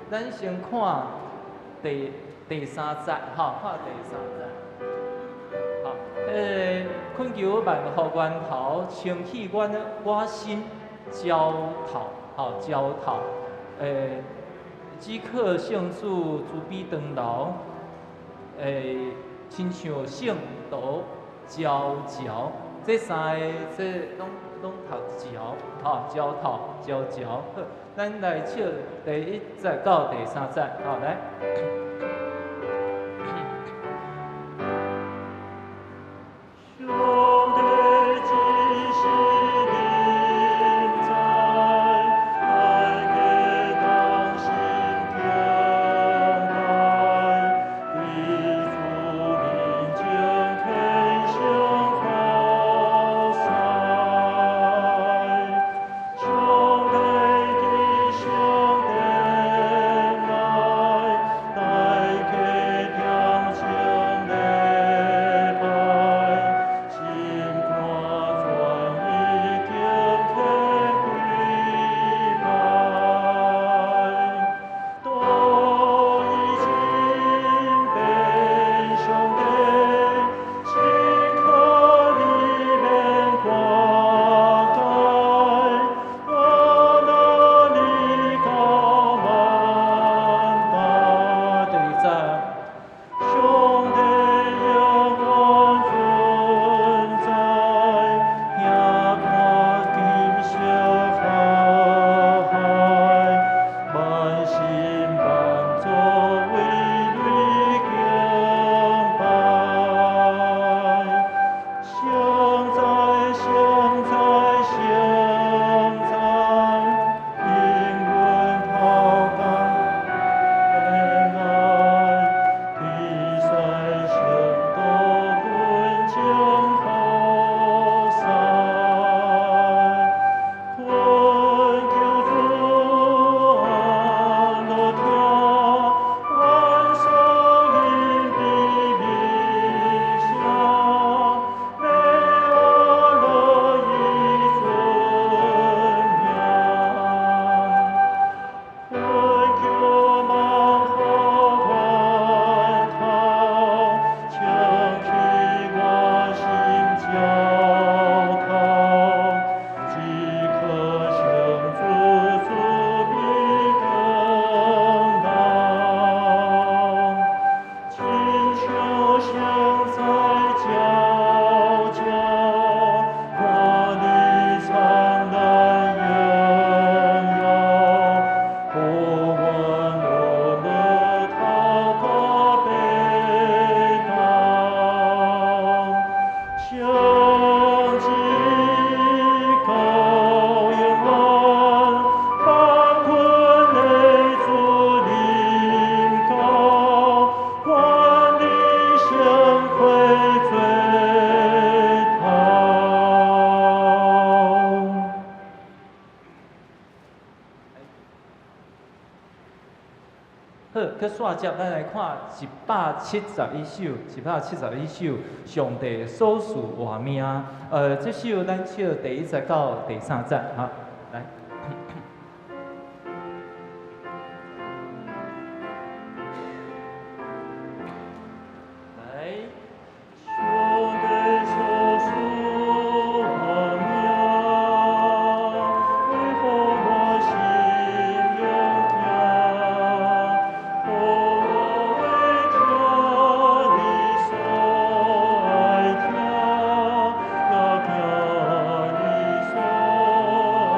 咱先看第三節，吼，看第三節。好，懇求萬福源頭，清去阮我心澆透，吼，澆透。只可聖主慈悲長留，親像聖道澆澆，這三個這攏讀澆，吼，澆透，澆澆。好，咱來唱第一節到第三節，好，來。上帝只是臨在，大家同心敬拜，佇主面前虔誠服侍。上帝的聖殿內，大家點鐘禮拜，心肝全意敬虔跪拜，都已經變上帝，心可裡面掛蓋，我哪裡高萬大。第二節。上帝永遠存在，聽看金色海海，萬心萬族為你敬拜。聖哉，聖哉，聖哉，永遠頭降愛，天使聖徒群情服侍，懇求主安樂聽，萬聲音比美聲，美阿樂以尊名。懇求萬福源頭，清去我心澆透，只可聖主慈悲長留，親像聖在澆澆，看你燦爛榮耀，予阮樂樂頭高背當，相知高永遠，萬坤的主臨到，願你聖愧罪頭。好，閣煞接咱來看171首，171首，上帝所賜活命。這首咱唱第一節到第三節，哈，來。來。上帝所賜活命，為何我心勇驚？予我為聽你所愛聽，也行你所愛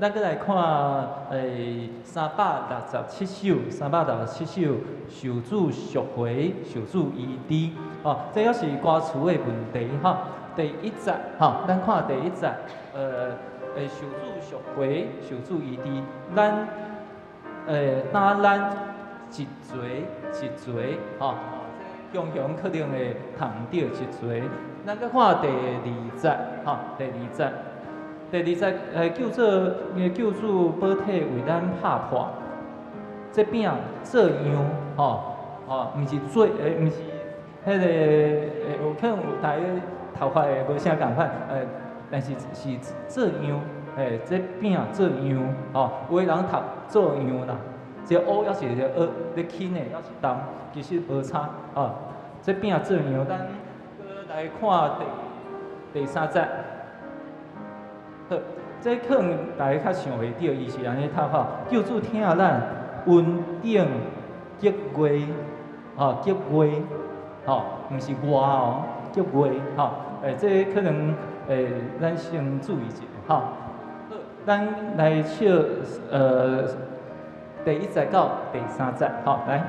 咱閣來看367首，367首，受主贖回，受主醫治，吼，這猶是歌詞的問題，吼。第一節，吼，咱看第一節，受主贖回，受主醫治，咱，擔咱一濟一濟，吼，雄雄可能會讀著一濟。咱閣看第二節，吼，第二節。第二節，救主寶體為咱拍破，這餅做樣，吼，吼，毋是做，毋是彼个，有可能有大家頭髮會無啥仝款，但是是做樣，這餅做樣，吼，有的人讀做樣啦，這烏抑是這蚵，咧輕的抑是重，其實無差，吼，這餅做樣，咱來看第三節。好，這可能大家較想袂著，伊是按呢讀吼，救主疼咱，恩典激越，吼，激越，吼，毋是外哦，激越，吼，這可能，咱先注意一下，吼。好，咱來唱，第一節到第三節，吼，來。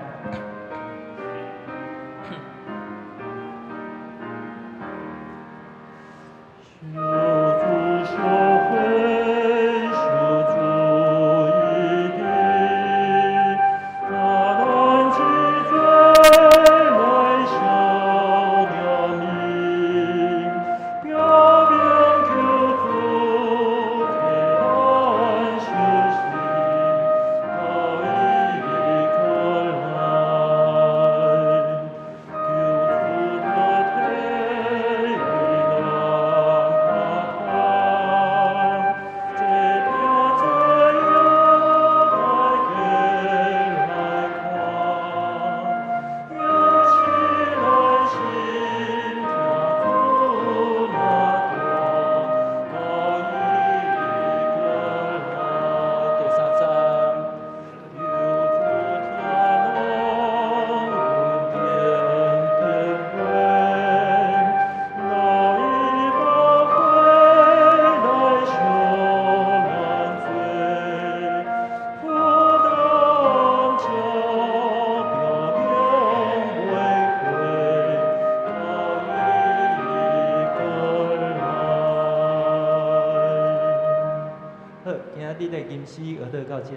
詩學到到遮。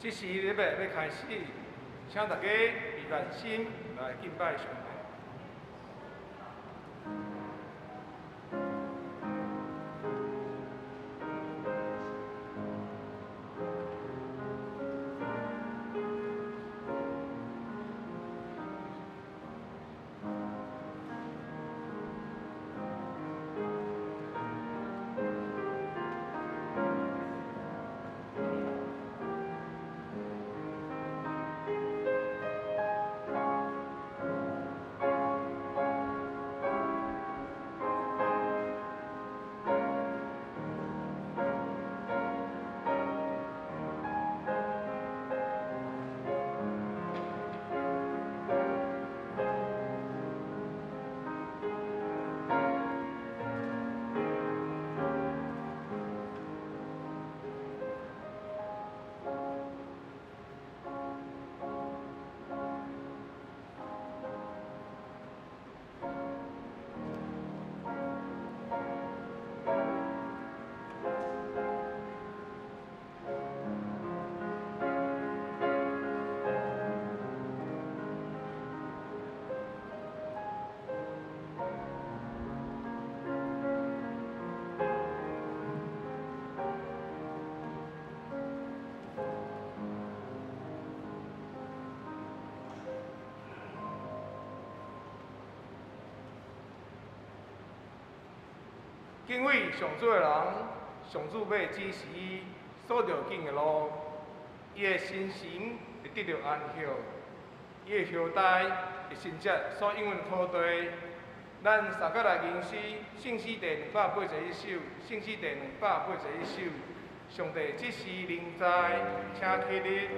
這時禮拜欲開始，請大家預備心來敬拜上帝。敬畏上主的人，上主欲指示伊所著拣的路，伊的心神會得著安歇，伊的後代會承接所應允的土地。咱三個來吟詩，聖詩第281首，聖詩第281首，上帝這時臨在，請起立。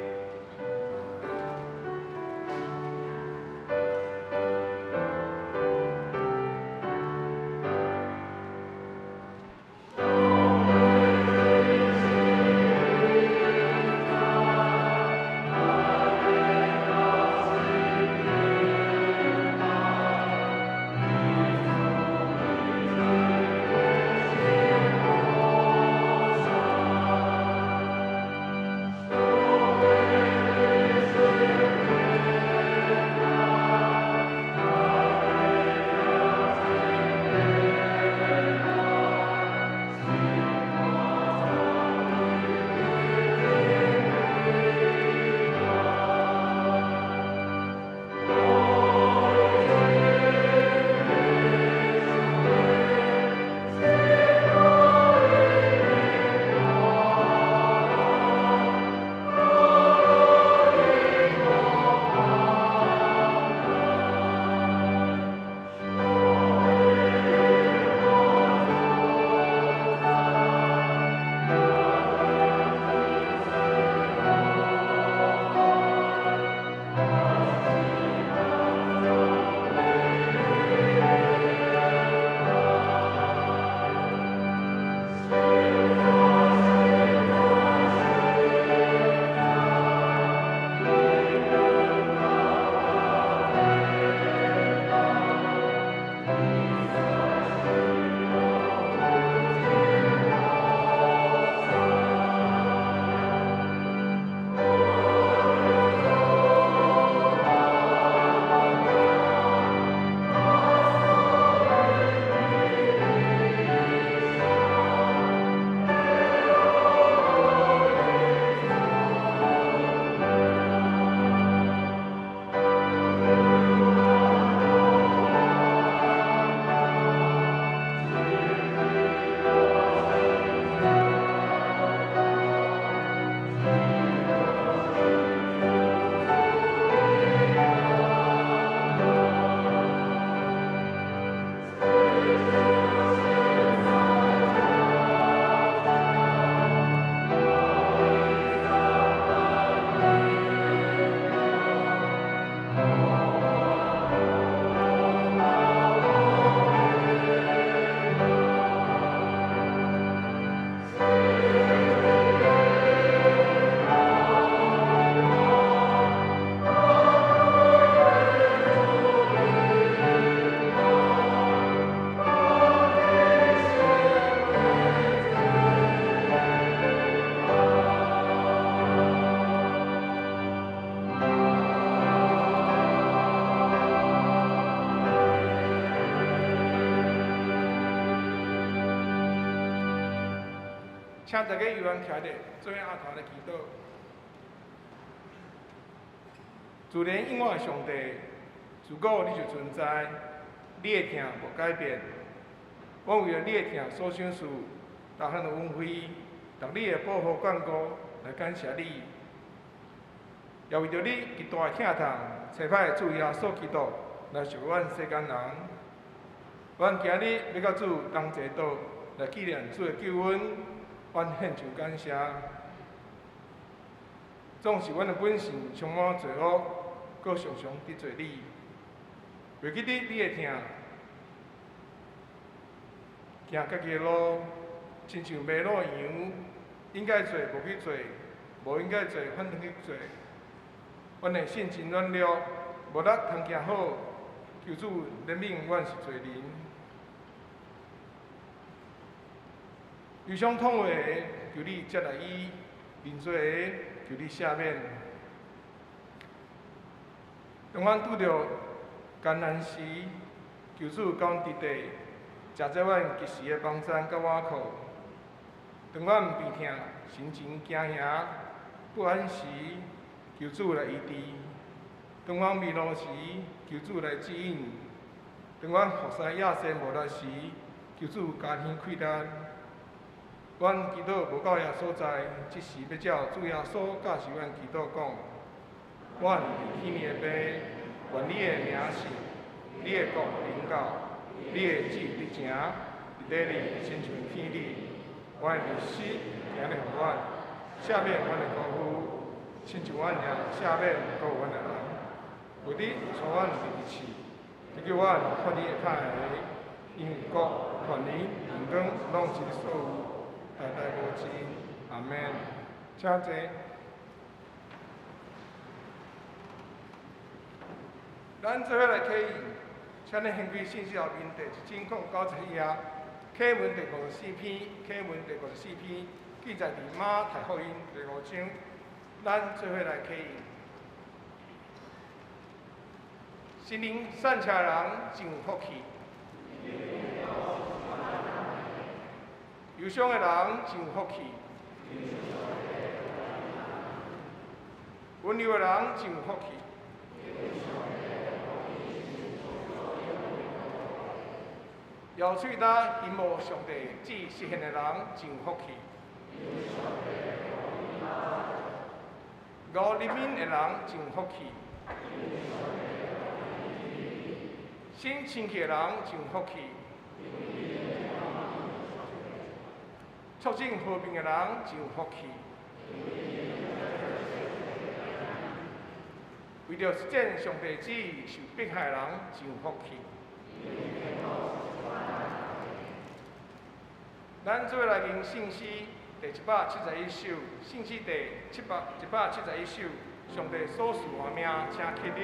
请大家有缘徛咧，做阿头来祈禱。自然永遠的上帝，自古你就存在，你的疼無改變。阮為著你的疼所賞賜，大漢的恩惠，逐你的保護眷顧來感謝你，也為著你極大的疼痛，差派主耶穌基督來贖阮世間人。阮今日欲佮主同齊倒來紀念主的救恩。阮獻上感謝，總是阮的本性充滿罪惡，閣常常得罪你。袂記得你的疼，行家己的路，親像迷路羊，應該做無去做，無應該做反轉去做。阮的性情軟弱，無力通行好，求主憐憫阮是罪人。憂傷痛的，求你接納伊；認罪的，求你赦免。當阮拄著艱難時，求主共阮佇地，誠做阮及時的幫贊佮倚靠。當阮病痛、神情驚嚇、不安時，求主來醫治；當阮迷路時，求主來指引；當阮服侍亞西無力時，求主加添氣力。阮祈禱無到遐所在，這時欲照主耶穌教示阮祈禱講：阮佇天的父，願你的名聖，你的國臨到，你的旨意得成，佇地裡親像天裡。阮的日食今日予阮，赦免阮的過負，親像阮也赦免過阮的人。袂得帶阮入試，拯救阮脫離歹的，因為國、權能、榮光，攏是你所有，代代無盡。阿門。請坐。咱做伙來啟應，請你掀開聖書後面第1090頁，啟文第54篇，啟文第54篇，記載佇馬太福音第五章。咱做伙來啟應。心靈善巧的人真有福氣，憂傷的人真有福氣，溫柔的人真有福氣，搖喙焦希望上帝旨意實現的人真有福氣，熬憐憫的人真有福氣，心清氣的人真有福氣，促進和平的人真有福氣，為著實踐上帝旨意受迫害的人真有福氣。咱做伙來吟聖詩第771首，聖詩第171首，上帝所賜活命，請起立。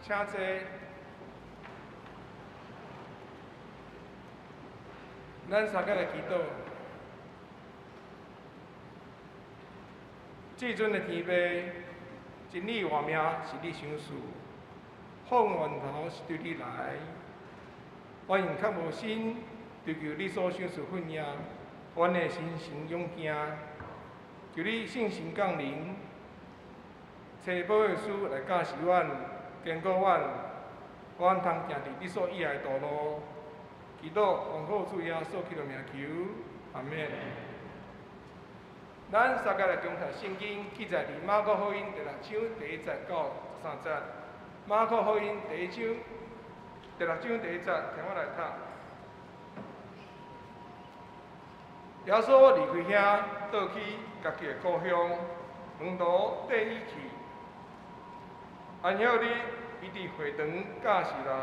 請坐。咱三个來祈禱。至尊的天父，真理活命是你賞賜，福源頭是對你來。我用較無心追求你所賞賜訓言，阮的心神勇健，求你聖神降臨，差保惠師來教示阮。堅固阮，阮通行佇你所喜愛的道路。祈禱奉靠主耶穌基督名求，阿門。咱三个來重讀聖經，記載佇馬可福音第六章第一節到13節。馬可福音第一章第六章第一節，聽我來讀。耶穌離開遐，倒去家己的故鄉，門徒綴伊去。安息日，伊佇會堂教示人，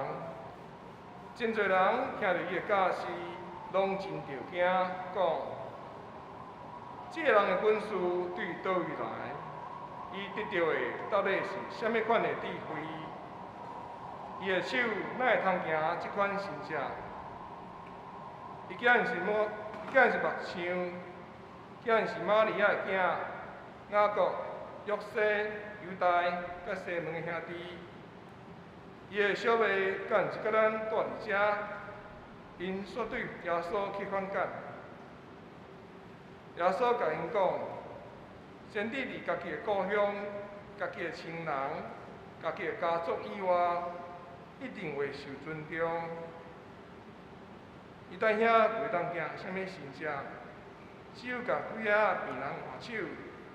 真濟人聽著伊的教示，攏真著驚，講：這个人的本事對佗位來？伊得著的到底是啥物款的智慧？伊伊的手哪會通行這款神跡？伊既然是母，伊既然是木匠，既然是瑪利亞的囝，雅各、約瑟、猶大佮西門的兄弟，伊的小妹敢毋是佮咱蹛佇遮？𪜶煞對耶穌起反感。耶穌共𪜶講：先知佇家己的故鄉、家己的親人、家己的家族以外，一定會受尊重。伊佇遐袂當行啥物神跡，只有共幾仔病人按手，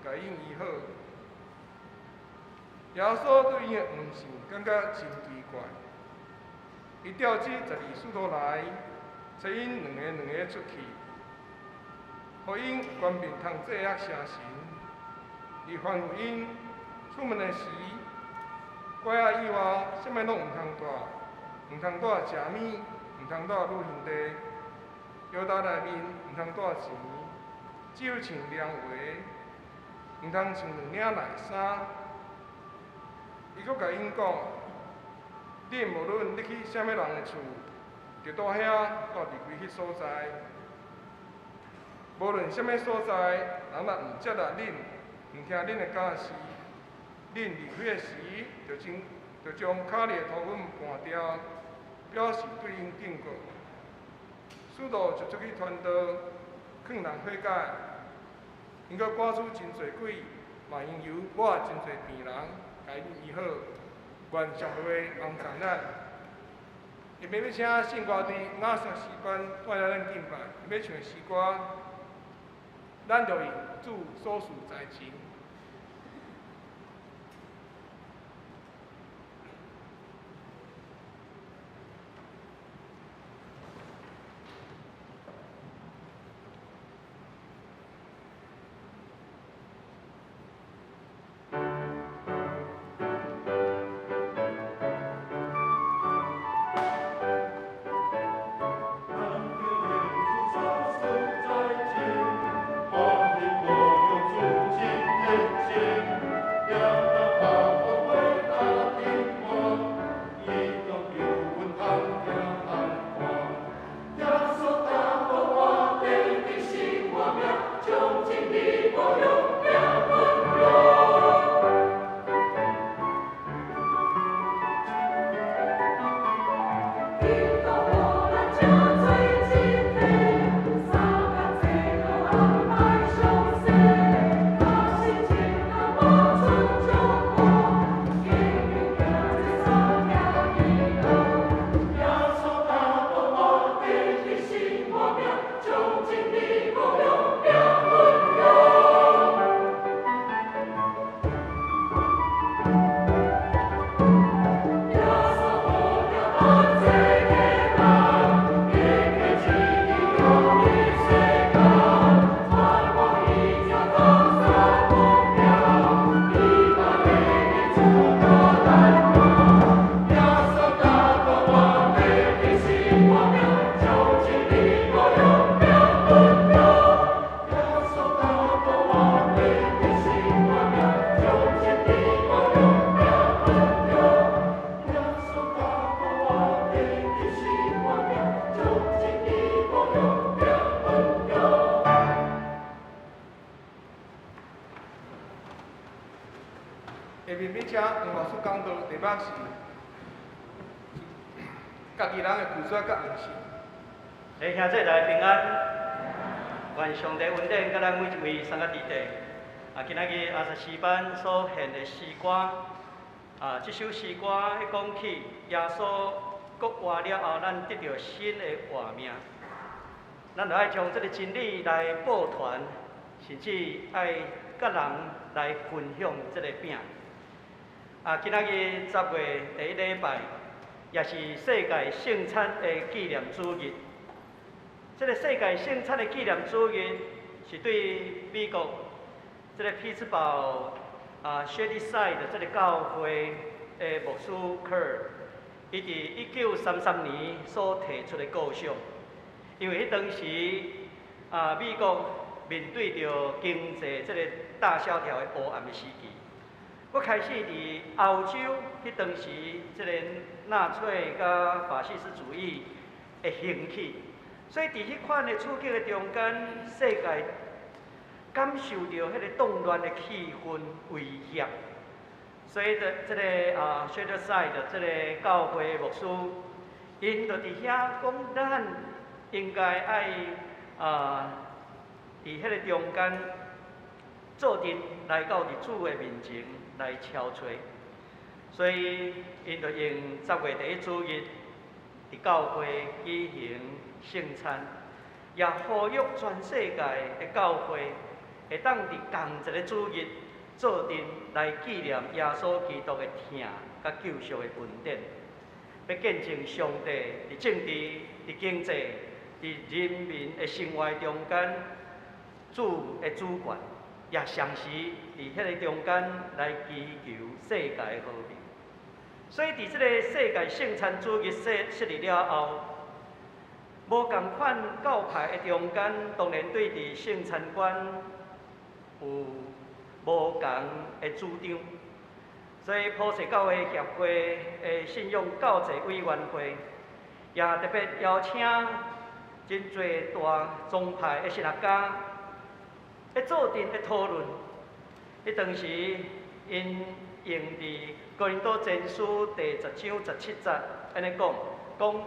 共𪜶醫好。耶穌對𪜶的毋信感覺真奇怪。伊調集12使徒來，差𪜶兩個兩個出去，予𪜶有權柄通制壓邪神。伊吩咐𪜶出門的時，拐仔以外，啥物攏毋通帶，毋通帶食物，毋通帶旅行袋，腰袋內面毋通帶錢，只有穿涼鞋，毋通穿兩領內衫。伊閣共𪜶講：恁無論入去啥物人的厝，就蹛遐蹛離開彼所在。無論啥物所在，人若毋接納恁，毋聽恁的教示，恁離開的時，就將跤裡的塗粉盤掉，表示對𪜶警告。使徒就出去傳道，勸人悔改。𪜶閣趕出真濟鬼，嘛用油抹真濟病人，共𪜶醫好。願上帝的話幫助咱。下面欲請聖歌隊亞薩詩班帶來咱敬拜，欲唱的詩歌，咱就用主所賜才情。下面欲請黃老師講道，題目是家己人的拒絕佮毋信。弟兄姊妹平安，願上帝恩典佮咱每一位三個弟弟。啊，今仔日亞薩詩班所獻的詩歌，啊，這首詩歌彼講起耶穌復活了後，咱得著新的活命。咱著愛將這个真理來報傳，甚至愛佮人來分享這个餅。啊，今仔日10月第一禮拜，也是世界聖餐的紀念主日。這个世界聖餐的紀念主日，是對美國這个匹茲堡啊 Shadyside 這个教會的牧師科爾，伊佇1933年所提出的構想。因為彼當時啊，美國面對著經濟這个大蕭條的烏暗的時期。閣開始佇歐洲，彼當時這个納粹佮法西斯主義的興起，所以佇彼款的處境的中間，世界感受著彼个動亂的氣氛威脅。所以的這个Shadyside 這个教會牧師，𪜶就佇遐講，咱應該愛佇彼个中間做陣來到佇主的面前來敲揣，所以𪜶就用10月第一主日佇教會舉行聖餐，也呼籲全世界的教會會當佇仝一个主日做陣來紀念耶穌基督的疼佮救贖的恩典，欲見證上帝佇政治、佇經濟、佇人民的生活中間主的主權，也同時佇彼个中間來祈求世界和平。所以佇這个世界聖餐主日設立了後，無仝款教派的中間，當然對佇聖餐觀有無仝的主張。所以普世教會協會的信仰教濟委員會，也特別邀請真濟大宗派的神學家，咧做陣咧討論。彼當時，𪜶用佇哥林多前書第10章17節按呢講，講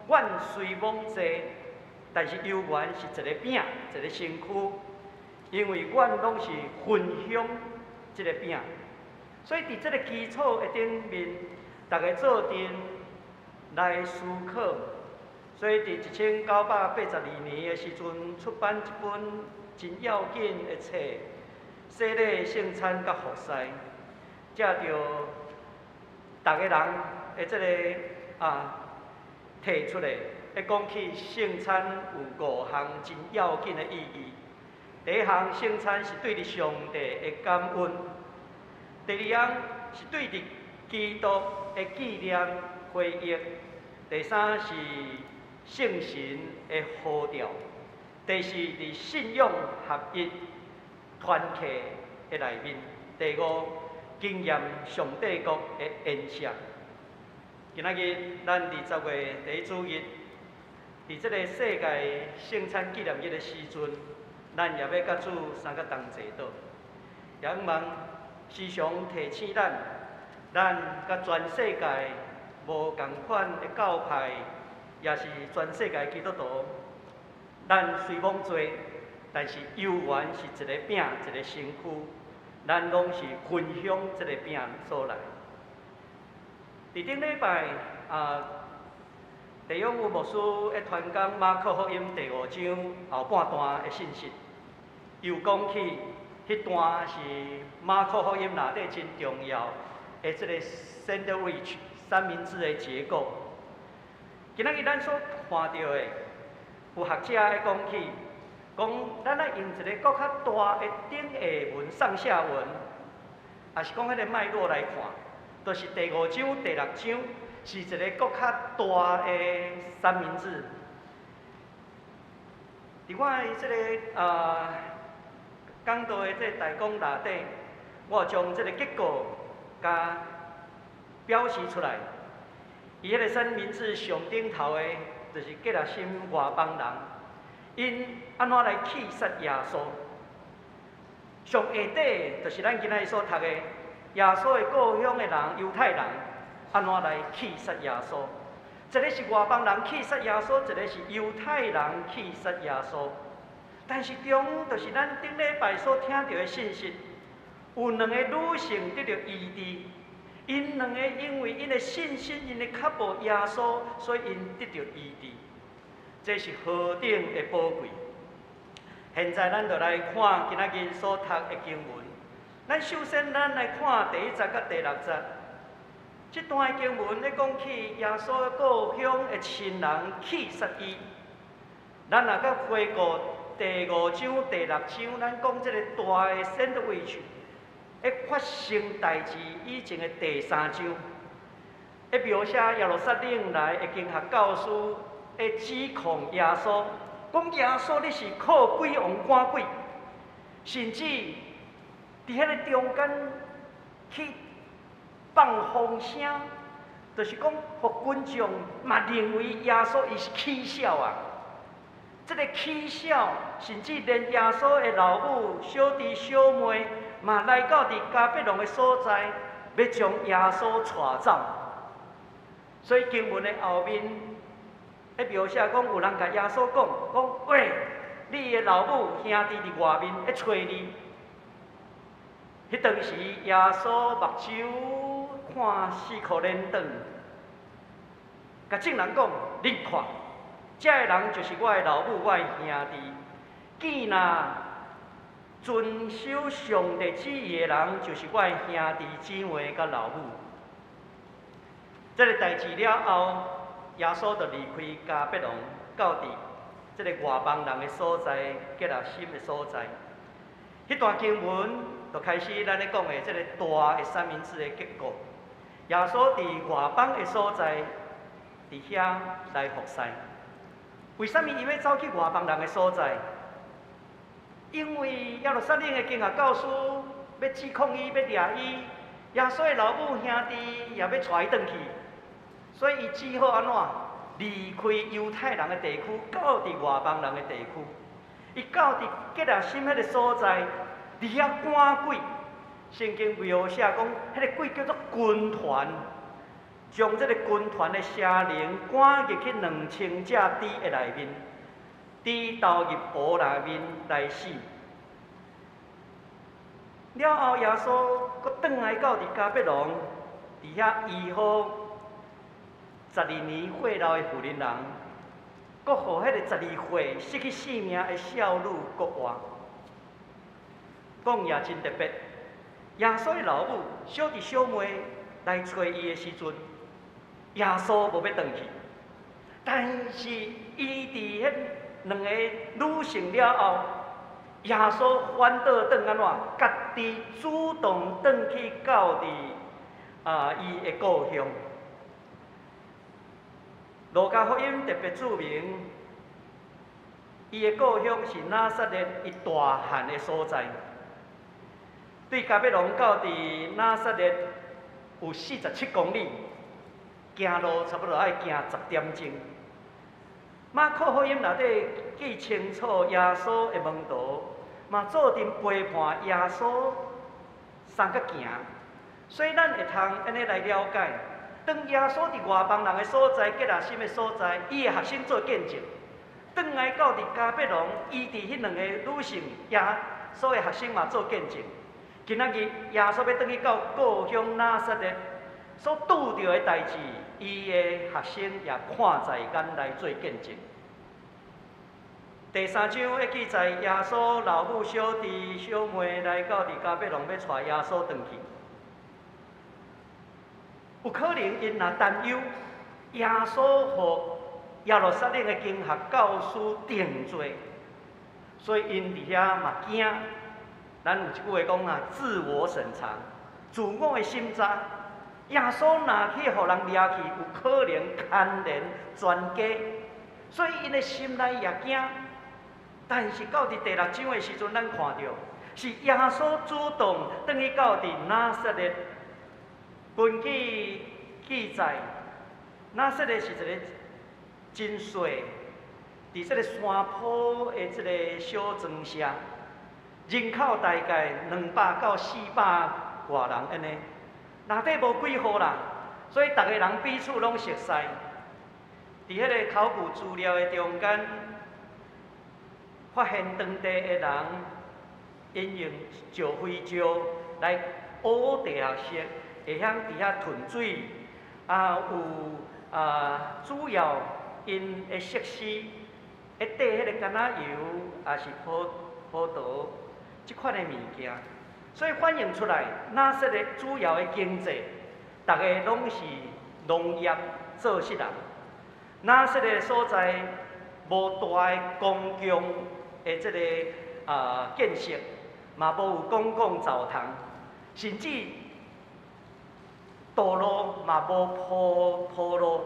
阮雖罔濟，但是猶原是一個餅，一個身軀，因為阮攏是分享這個餅。所以佇這個基礎的頂面，逐家做陣來思考。所以佇1982年的時陣，出版一本真要緊的冊，《洗禮聖餐佮服侍》，藉著逐个人的這个提出來，咧講起聖餐有五項真要緊的意義。第一項，聖餐是對佇上帝的感恩；第二項是對佇基督的紀念回憶；第三是聖神的呼召；第四，佇信仰合一團契的內面；第五，經驗上帝國的筵席。今仔日咱佇10月第一主日，佇這个世界聖餐紀念日的時陣，咱也欲佮主相佮同齊禱，也向望時常提醒咱，咱佮全世界無仝款的教派，也是全世界基督徒，咱雖罔濟，但是猶原是一个餅，一个身軀，咱攏是分享這个餅所來。佇頂禮拜弟兄有牧師咧傳講馬可福音第五章後半段的信息，又講起彼段是馬可福音內底真重要的這个 sandwich 三明治的結構。今仔日咱所看著的，有學者咧講起，講咱愛用一个閣較大的頂下文、上下文，抑是講彼个脈絡來看，就是第五章、第六章是一个閣較大的三明治。佇我的這个講道的這个大綱內底，我有將這个結構共表示出來。伊彼个三明治上頂頭的，就是革拉森外邦人，𪜶按怎來刺殺耶穌？上下底就是咱今仔日所讀的耶穌的故鄉的人，猶太人，按怎來刺殺耶穌？一个是外邦人刺殺耶穌，一个是猶太人刺殺耶穌。但是中央就是咱頂禮拜所聽著的信息，有兩个女性得著醫治，𪜶兩个因為𪜶的信心，𪜶的跤步耶穌，所以𪜶得著醫治。這是何等的寶貴！現在咱就來看今仔日所讀的經文。咱首先咱來看第一節佮第六節。這段經文咧講起耶穌故鄉的親人刺殺伊。咱若閣回顧第五章、第六章，咱講這個大的 sandwich，咧發生代誌以前的第三章，咧描寫耶路撒冷來的經學教師咧指控耶穌，講耶穌你是靠鬼王趕鬼，甚至佇彼个中間去放風聲，就是講，予群眾嘛認為耶穌伊是起痟啊！這个起痟，甚至連耶穌的老母、小弟、小妹嘛來到佇迦百農的所在，欲將耶穌帶走。所以經文的後面，咧描寫講，有人共耶穌講，講喂，你的老母兄弟佇外面咧揣你。彼當時耶穌目睭看四箍連轉，共眾人講：恁看，這个人就是我的老母，我的兄弟。見若遵守上帝旨意的人，就是我的兄弟姊妹佮老母。這个代誌了後，耶穌就離開迦百農，到佇這个外邦人的所在，革拉森的所在。彼段經文就開始咱咧講的這个大的三明治的結局。耶穌佇外邦的所在，佇遐來服侍。為啥物伊欲走去外邦人的所在？因為耶路撒冷的經學教師欲指控伊，欲掠伊，耶穌的老母兄弟也欲帶伊轉去，所以伊只好按怎離開猶太人的地區，到佇外邦人的地區。伊到佇革拉森彼个所在，佇遐趕鬼。聖經描寫講，彼个鬼叫做軍團，將這个軍團的邪靈趕入去2000隻豬的內面，豬投入湖內面來死。了後，耶穌閣轉來到佇迦百農，佇遐醫好12年血漏的婦人人，閣予彼个12歲失去性命的少女復活。講也真特別，耶穌的老母、小弟小妹來揣伊的時陣，耶穌無欲轉去，但是伊佇彼兩个女性了後，耶穌反倒轉按怎，家己主動轉去到佇伊的故鄉。路加福音特別注明，伊的故鄉是拿撒勒，伊大漢的所在。對迦百農到佇拿撒勒有47公里，行路差不多愛行10點鐘。馬可福音內底記清楚耶穌的門徒，嘛做陣陪伴耶穌相佮行，所以咱會通按呢來了解，當耶穌佇外邦人的所在、革拉森的所在，伊的學生做見證；轉來到佇迦百農，伊佇彼兩个女性耶穌的學生嘛做見證。今仔日耶穌欲轉去到故鄉拿撒勒，所拄著的代誌，伊的學生也看在眼內做見證。第三章會記載耶穌老母、小弟、小妹來到佇迦百農，欲帶耶穌轉去。有可能𪜶若擔憂耶穌予耶路撒冷的經學教師定罪，所以𪜶佇遐嘛驚。咱有一句話講啊，自我審查、自我的審查。耶穌若去予人掠去，有可能牽連全家，所以𪜶的心內也驚。但是到佇第六章的時陣，咱看著是耶穌主動轉去到佇拿撒勒。根據記載，拿撒勒是一个真細，佇這个山坡的這个小莊社，人口大概200到400外人按呢，內底無幾戶啦，所以逐个人彼此攏熟似。佇彼个考古資料的中間，發現當地的人𪜶用石灰石來烏地下色，會曉佇遐囤水，有主要𪜶的設施，會綴彼个橄欖油，抑是葡萄，這款的物件，所以反映出來，拿撒勒主要的經濟，逐个攏是農業做事人。拿撒勒所在無大的公共的這个建設，嘛無有公共澡堂，甚至道路嘛無鋪路。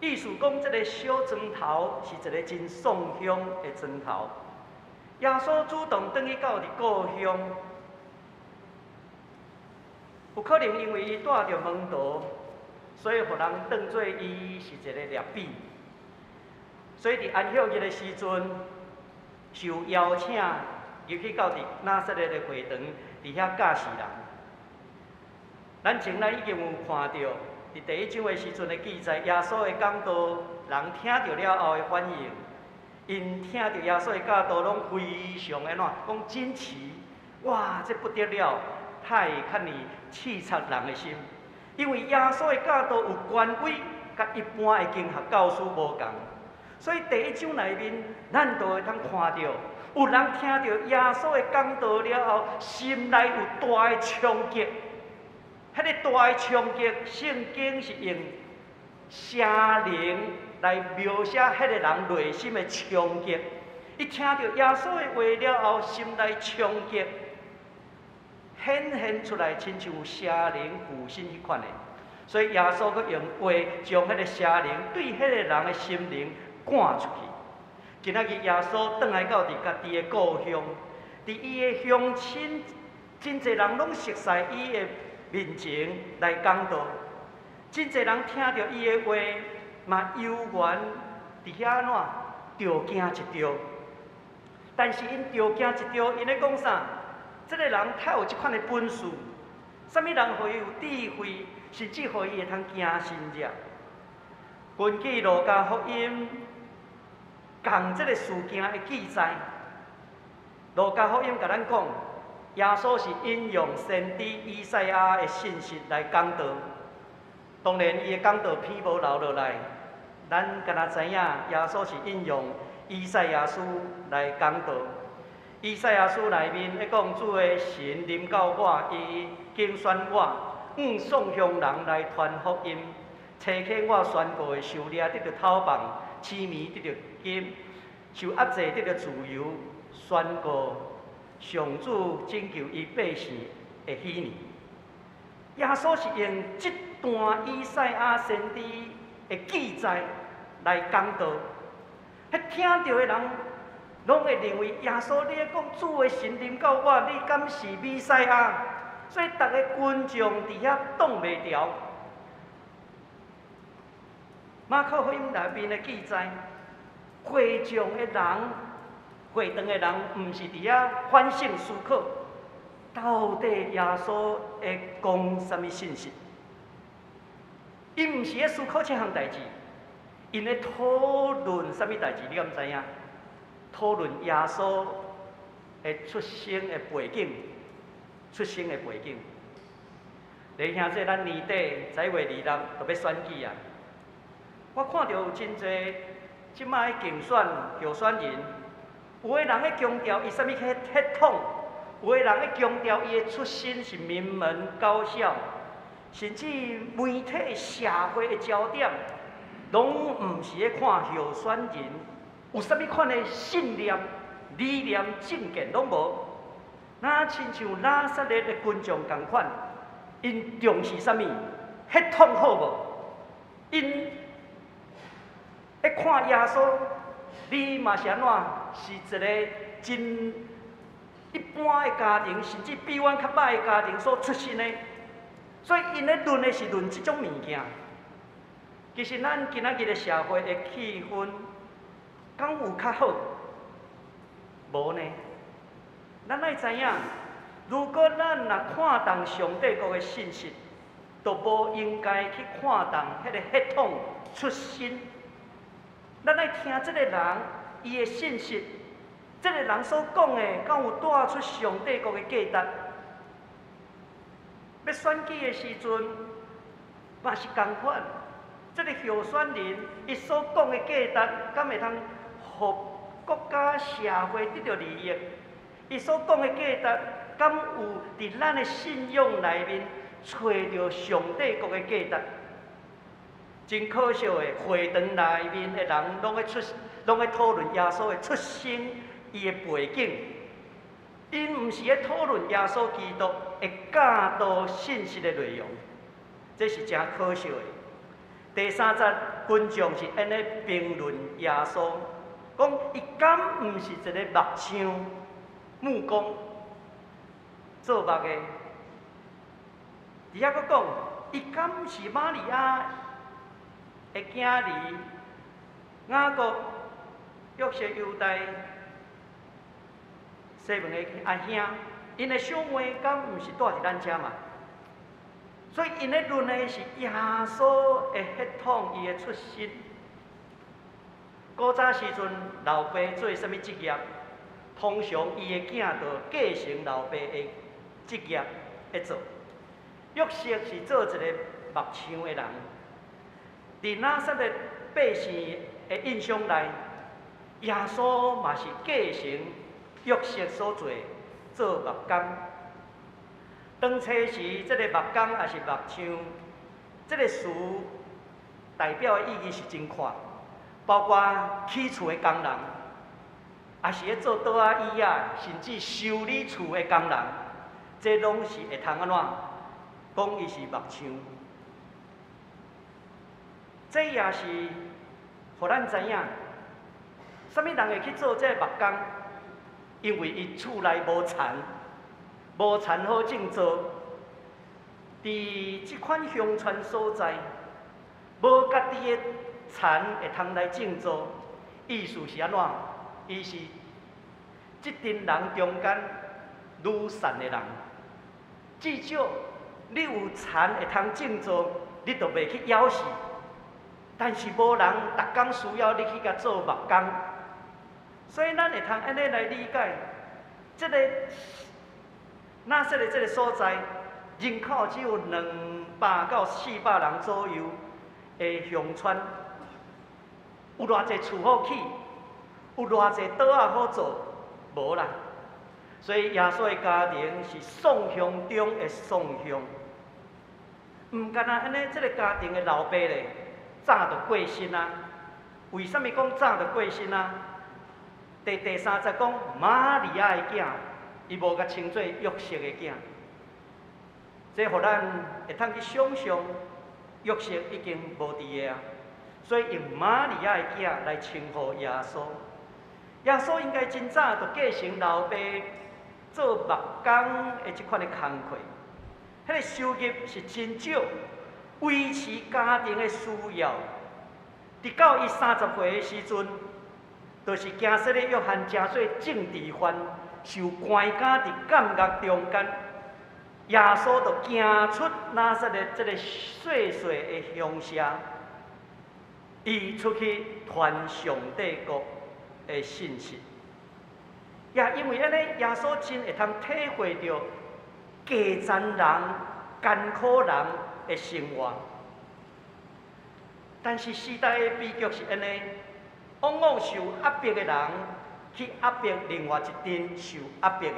意思講，這个小莊頭是一个真喪鄉的莊頭。耶穌主動轉去到佇故鄉，有可能因為伊帶著門徒，所以予人當做伊是一个拉比。所以佇安息日的時陣，受邀請入去到佇拿撒勒的會堂，佇遐教示人。咱前咱已經有看著，佇第一章的時陣的記載，耶穌的講道，人聽著了後的反應，𪜶聽著耶穌的教導，攏非常按怎講驚奇，哇，這不得了，太較爾刺插人的心，因為耶穌的教導有權威，佮一般的經學教師無仝，所以第一章內面，咱就會通看著，有人聽著耶穌的講道了後，心內有大的衝擊。彼个大的衝擊，聖經是用邪靈來描寫彼个人內心的衝擊。伊聽著耶穌的話了後，心內衝擊，顯現出來，親像邪靈附身彼款的。所以耶穌閣用話將彼个邪靈對彼个人的心靈趕出去。今仔日耶穌轉來到佇家己的故鄉，佇伊的鄉親，真濟人攏熟似伊的面前來講道，真濟人聽著伊的話，嘛猶原佇遐按怎著驚一著。但是𪜶著驚一著，𪜶咧講啥？這个人太有這款的本事，啥物人予伊有智慧，甚至予伊會通行神跡。根據路加福音仝這个事件的記載，路加福音共咱講，耶穌是引用先知以賽亞的信息來講道。當然，伊的講道篇無留落來，咱敢若知影，耶穌是引用以賽亞書來講道。以賽亞書內面咧講，主的神臨到我，伊揀選我，向喪鄉人來傳福音，差遣我宣告的受掠得著透放，痴迷得著金，受壓制得著自由，宣告上主拯救伊百姓的喜年。耶穌是用這段以賽亞先知的記載來講道，彼聽著的人攏會認為耶穌你咧講主的神臨到我，你敢是彌賽亞？所以逐个群眾佇遐擋袂牢。馬可福音內面的記載，會眾的人、會堂的人，毋是佇遐反省思考，到底耶穌會講啥物信息？𪜶毋是咧思考這項代誌，𪜶咧討論啥物代誌？你敢知影？討論耶穌的出生的背景，出生的背景。弟兄姊，咱年底11月26就欲選舉啊！我看著有真濟這擺競選候選人，有的人咧強調伊啥物血統，有的人咧強調伊的出身是名門高校，甚至媒體社會的焦點，攏毋是咧看候選人有啥物款的信念、理念、政見，攏無。若親像拿撒勒的群眾仝款，𪜶重視啥物？血統好無？𪜶咧看耶穌，你嘛是按怎？是一个真一般的家庭，甚至比阮較䆀的家庭所出身的，所以𪜶咧論的是論這種物件。其實咱今仔日的社會的氣氛，敢有較好？無呢。咱愛知影，如果咱若看重上帝國的信息，就無應該去看重彼个血統出身。咱愛聽這个人伊的信息，這个人所講的，敢有帶出上帝國的價值？欲選舉的時陣，嘛是仝款。這个候選人伊所講的價值，敢會通予國家社會得著利益？伊所講的價值，敢有佇咱的信仰內面揣著上帝國的價值？真可惜的，會堂內面的人攏咧討論耶穌的出生，伊的背景，𪜶毋是咧討論耶穌基督的教導信息的內容，這是誠可惜的。第三節，群眾是按呢評論耶穌，講伊敢毋是一個木匠、木工做木的，佇遐閣講，伊敢是瑪利亞的囝兒雅各、約瑟、猶大、西門的阿兄，𪜶的小妹敢毋是蹛佇咱遮嘛？所以𪜶咧論的是耶穌的血統，伊的出身。古早時陣，老爸做啥物職業，通常伊的囝就繼承老爸的職業去做。約瑟是做一個木匠的人，佇拿撒勒百姓的印象內，耶穌嘛是繼承約瑟所做的，做木工。當初時，這个木工抑是木匠，這个詞代表的意義是真闊，包括起厝的工人，抑是咧做桌仔椅仔，甚至修理厝的工人，這攏是會通按怎講伊是木匠。這也是予咱知影，啥物人會去做這个木工？因為伊厝內無田，無田好種作。佇這款鄉村所在，無家己的田會通來種作，意思是按怎？伊是這陣人中間愈散的人。至少你有田會通種作，你就袂去枵死。但是無人逐工需要你去共做木工，所以咱會通按呢來理解，這个拿撒勒這个所在，人口只有200到400人左右的鄉村，有偌濟厝好起，有偌濟桌仔好做，無啦。所以耶穌的家庭是喪鄉中的喪鄉，毋干焦按呢，這个家庭的老爸咧，早就過身啊。為啥物講早就過身啊？第三節講瑪利亞的囝，伊無共稱做約瑟的囝，這予咱會通去想象約瑟已經無佇个啊，所以用瑪利亞的囝來稱呼耶穌。耶穌應該真早就繼承老爸做木工的這款的工課，彼个收入是真少，維持家庭的需要。直到伊30歲的時陣，就是驚洗禮約翰成做政治犯，受關監佇監獄中間，耶穌就行出拿撒勒這个細細的鄉社，伊出去傳上帝國的信息。也因為按呢，耶穌真會通體會著低層人、艱苦人的生活。但是時代的悲劇是按呢，往往受壓迫的人去壓迫另外一陣受壓迫的，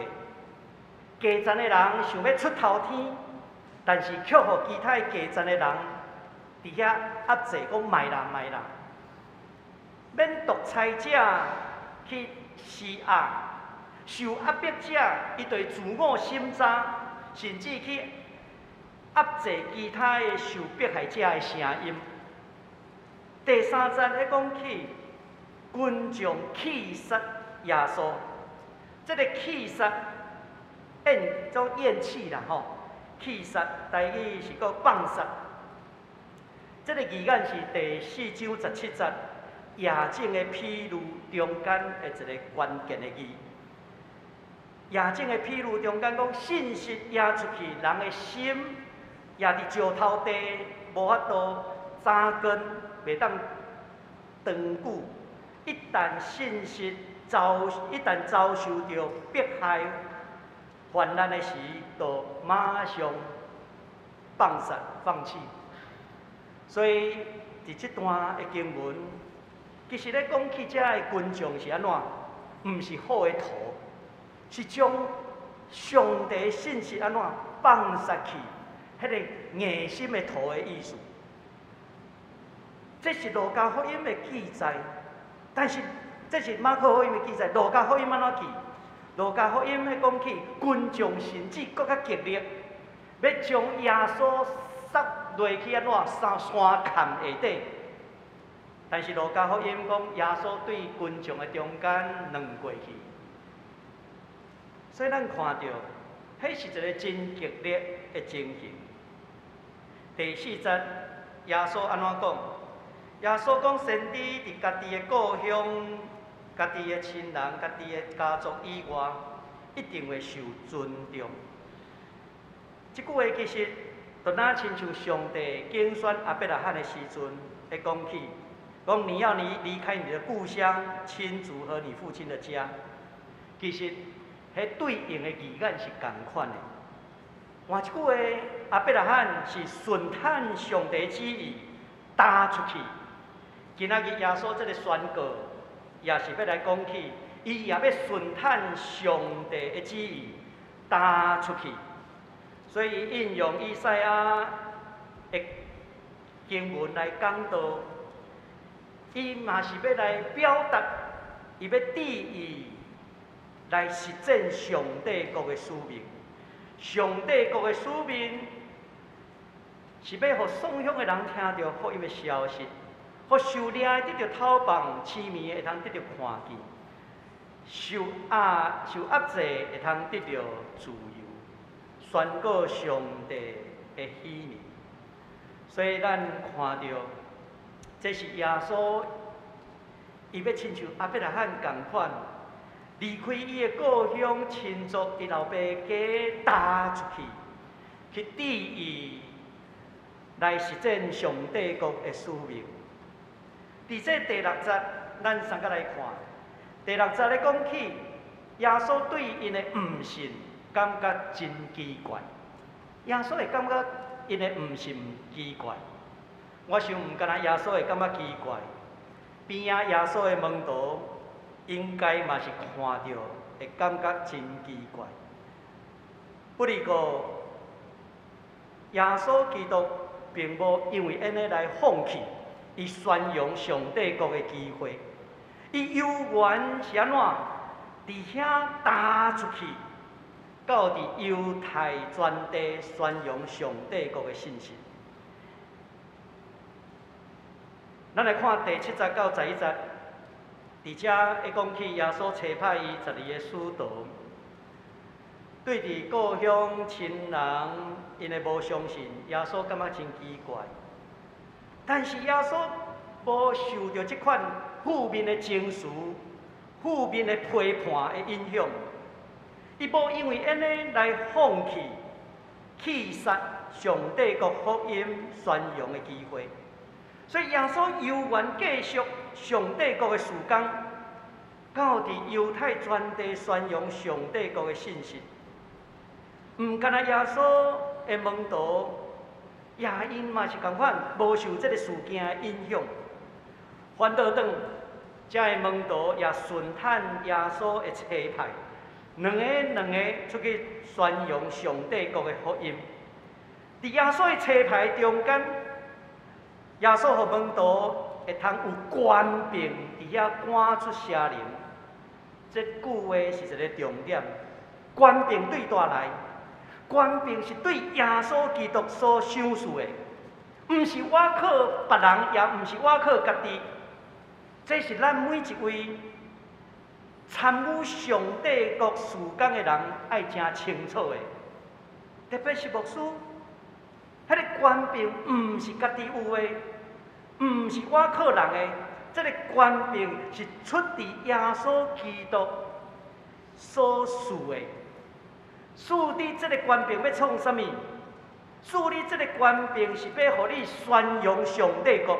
低層的人想欲出頭天，但是卻予其他低層的人佇遐壓制，講莫啦莫啦，免獨裁者去施壓，受壓迫者伊就會自我審查，甚至去壓制其他的受迫害者的聲音。第三節咧講起群眾棄殺耶穌，這个棄殺厭做厭棄啦吼，棄殺台語是閣放殺。這个字眼是第四章十七節夜景的譬喻中間的一个關鍵的字。夜景的譬喻中間講，信息掖出去，人的心也佇石頭地無法度紮根，袂當長久。一旦遭受著迫害、患難的時，就馬上放殺、放棄。所以，佇這段的經文，其實咧講起這的群眾是按怎？毋是好的土，是將上帝信息按怎放殺去，彼个硬心的土的意思。這是路加福音的記載，但是這是馬可福音的記載。路加福音按怎記？路加福音彼講起群眾甚至閣較激烈，欲將耶穌殺落去按怎山山崁下底。但是路加福音講耶穌對群眾的中間轉過去，所以咱看著，彼是一个真激烈的情形。第四節，耶穌按怎講？耶穌講，先知佇家己的故鄉、家己的親人、家己的家族以外，一定會受尊重。這句話其實就若親像上帝揀選亞伯拉罕的時陣，會講起，講你要你離開你的故鄉、親族和你父親的家。其實，彼對應的字眼是仝款的。換一句話，亞伯拉罕是順趁上帝旨意踏出去。今仔日耶穌這个宣告，也是欲來講起，伊也欲順趁上帝的旨意踏出去。所以引用以賽亞的經文來講道，伊嘛是欲來表達，伊欲致意來實踐上帝國的使命。上帝國的使命是欲予喪鄉的人聽著福音的消息，予受掠的得著透放，痴迷的會通得著看見，受壓制會通得著自由，宣告上帝的喜年。所以咱看著，這是耶穌，伊欲親像亞伯拉罕仝款，離開伊的故鄉親族，伊老爸家踏出去，去致意來實踐上帝國的使命。佇這第六節，咱三個來看。第六節咧講起，耶穌對𪜶的毋信感覺真奇怪。耶穌會感覺𪜶的毋信奇怪，我想毋干焦耶穌會感覺奇怪，邊仔耶穌的門徒應該嘛是看著會感覺真奇怪。不過，耶穌基督並無因為按呢來放棄伊宣揚上帝國的機會。伊猶原是按怎？佇遐踏出去，到佇猶太全地宣揚上帝國的信息。咱來看第七節到11節，佇遮會講起耶穌差派伊12个使徒，對佇故鄉親人𪜶的無相信，耶穌感覺真奇怪。但是耶穌無受著這款負面的情緒、負面的批判的影響，伊無因為按呢來放棄、棄殺上帝國福音宣揚的機會。所以耶穌猶原繼續上帝國的事工，到佇猶太全地宣揚上帝國的信息。毋干焦耶穌的門徒，也𪜶嘛是仝款，無受這个事件的影響。反倒轉，遮的門徒也順趁耶穌的差派，兩个兩个出去宣揚上帝國的福音。佇耶穌的差派中間，耶穌予門徒會通有權柄佇遐趕出邪靈。這句話是一個重點。權柄對佗來？權柄是對耶穌基督所賞賜的，毋是我靠別人，也毋是我靠家己。這是咱每一位參與上帝國事工的人愛誠清楚的。特別是牧師，彼个權柄毋是家己有的，毋是我靠人的，這个權柄是出佇耶穌基督所賜的。賜你這个權柄欲創啥物？賜你這个權柄是欲予你宣揚上帝國，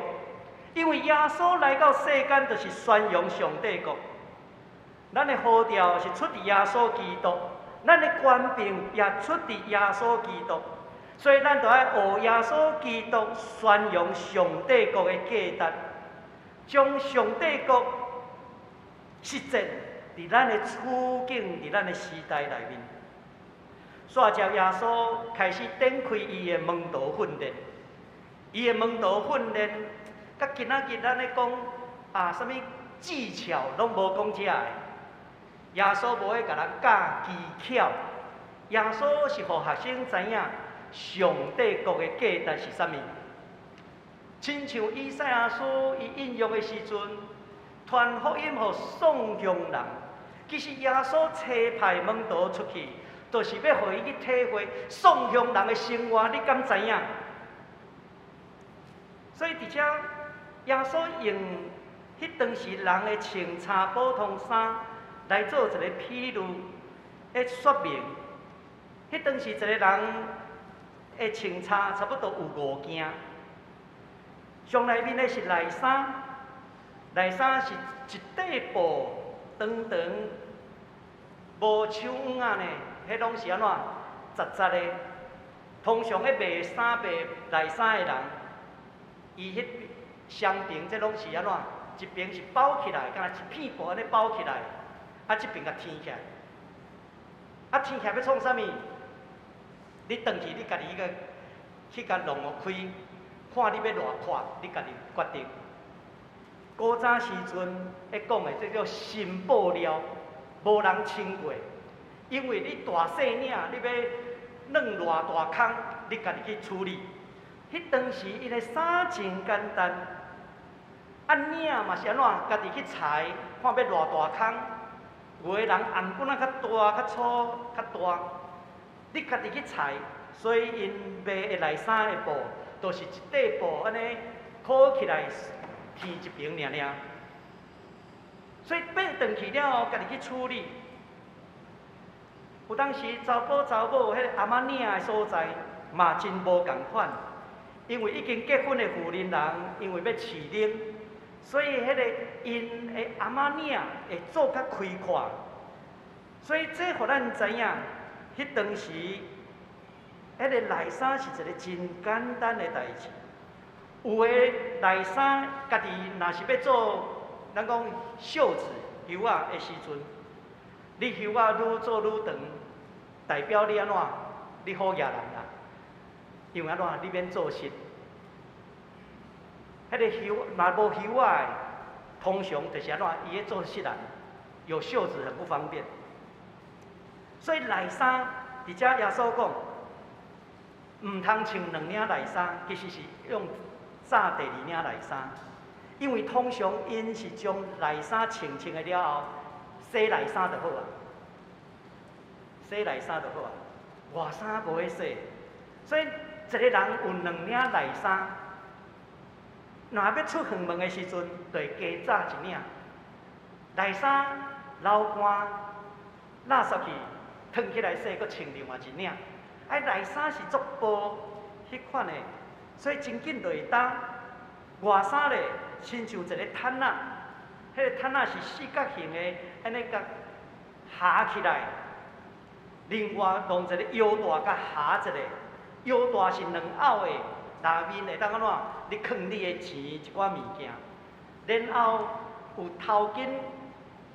因為耶穌來到世間就是宣揚上帝國。咱的呼召是出佇耶穌基督，咱的權柄也出佇耶穌基督，所以咱就愛學耶穌基督宣揚上帝國的價值，將上帝國實踐佇咱的處境、佇咱的時代內面。煞接耶穌開始展開伊的門徒訓練，伊的門徒訓練，佮今仔日咱咧講啊，啥物技巧攏無講這个。耶穌無愛共人教技巧，耶穌是予學生知影上帝國的價值是啥物。親像以賽亞書伊引用的時陣，傳福音予喪鄉人，其實耶穌差派門徒出去，就是欲予伊去體會喪鄉人的生活，你敢知影？所以佇遮耶穌用彼當時人的穿插普通衫來做一个比喻，來說明，彼當時一個人的穿插差不多有五件。上內面的是內衫，內衫是一塊布長長，無手腕仔呢，彼攏是按怎雜雜的。通常咧賣衫賣內衫的人，伊彼雙邊這攏是按怎？一邊是包起來，敢若一片布按呢包起來，啊，這邊共挺起來。啊，挺起來欲創啥物？你轉去，你家己去去共弄予開，看你欲偌闊，你家己決定。古早時陣咧講的，這叫新布料，無人穿過，因為你大細領，你欲弄偌大空，你家己去處理。彼當時𪜶的衫真簡單，啊領嘛是按怎，家己去裁，看欲偌大空。有的人頷頸仔較大、較粗、較大，你家己去裁。所以𪜶賣的內衫的布，都是一塊布按呢箍起來，天一邊爾爾。所以變轉去了後，家己去處理。有當時查埔查某彼個頷仔領的所在嘛真無仝款，因為已經結婚的婦人人，因為欲飼奶，所以彼個𪜶的頷仔領會做較開闊。所以這予咱知影，彼當時彼個內衫是一個真簡單的代誌。有的內衫家己若是欲做，咱講袖子袖仔的時陣，你袖仔愈做愈長，代表你按怎？你好額人啦。因為按怎？你免做實。彼個袖若無袖仔的，通常就是按怎？伊咧做實人，有袖子很不方便。所以內衫，佇遮耶穌講，毋通穿兩領內衫，其實是用紮第二領內衫。因為通常𪜶是將內衫穿穿的了後，洗內衫就好啊，洗內衫就好啊，外衫無愛洗。所以一個人有兩領內衫，若欲出遠門的時陣，就會加紮一領內衫，流汗垃圾去，褪起來洗，閣穿另外一領。啊，內衫是足薄彼款的，所以真緊就會焦。外衫咧，親像一個毯仔，彼個毯仔是四角形的，按呢共合起來。另外弄一個腰帶共合一下，腰帶是兩拗的，內面會當按怎？你囥你的錢一寡物件，然後有頭巾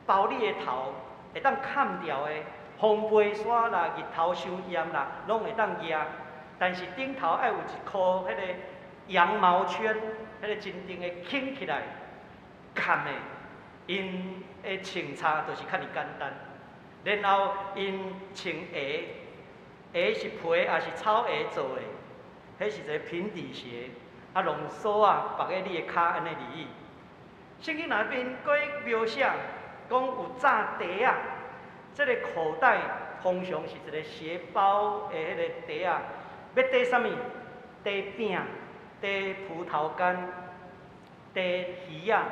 包你的頭，會當崁牢的，風飛沙啦、日頭傷炎啦，攏會當夯。但是頂頭愛有一箍彼個羊毛圈，彼個真正的輕起來，崁的，𪜶的穿插就是較爾簡單。然後𪜶穿鞋，鞋是皮抑是草鞋做的，彼是一個平底鞋，啊，用索仔縛佇你的跤按呢而已。聖經內面閣描寫講有紮袋仔，這個口袋通常是一個斜包的彼個袋仔，欲袋啥物？袋餅、袋葡萄乾、袋魚仔、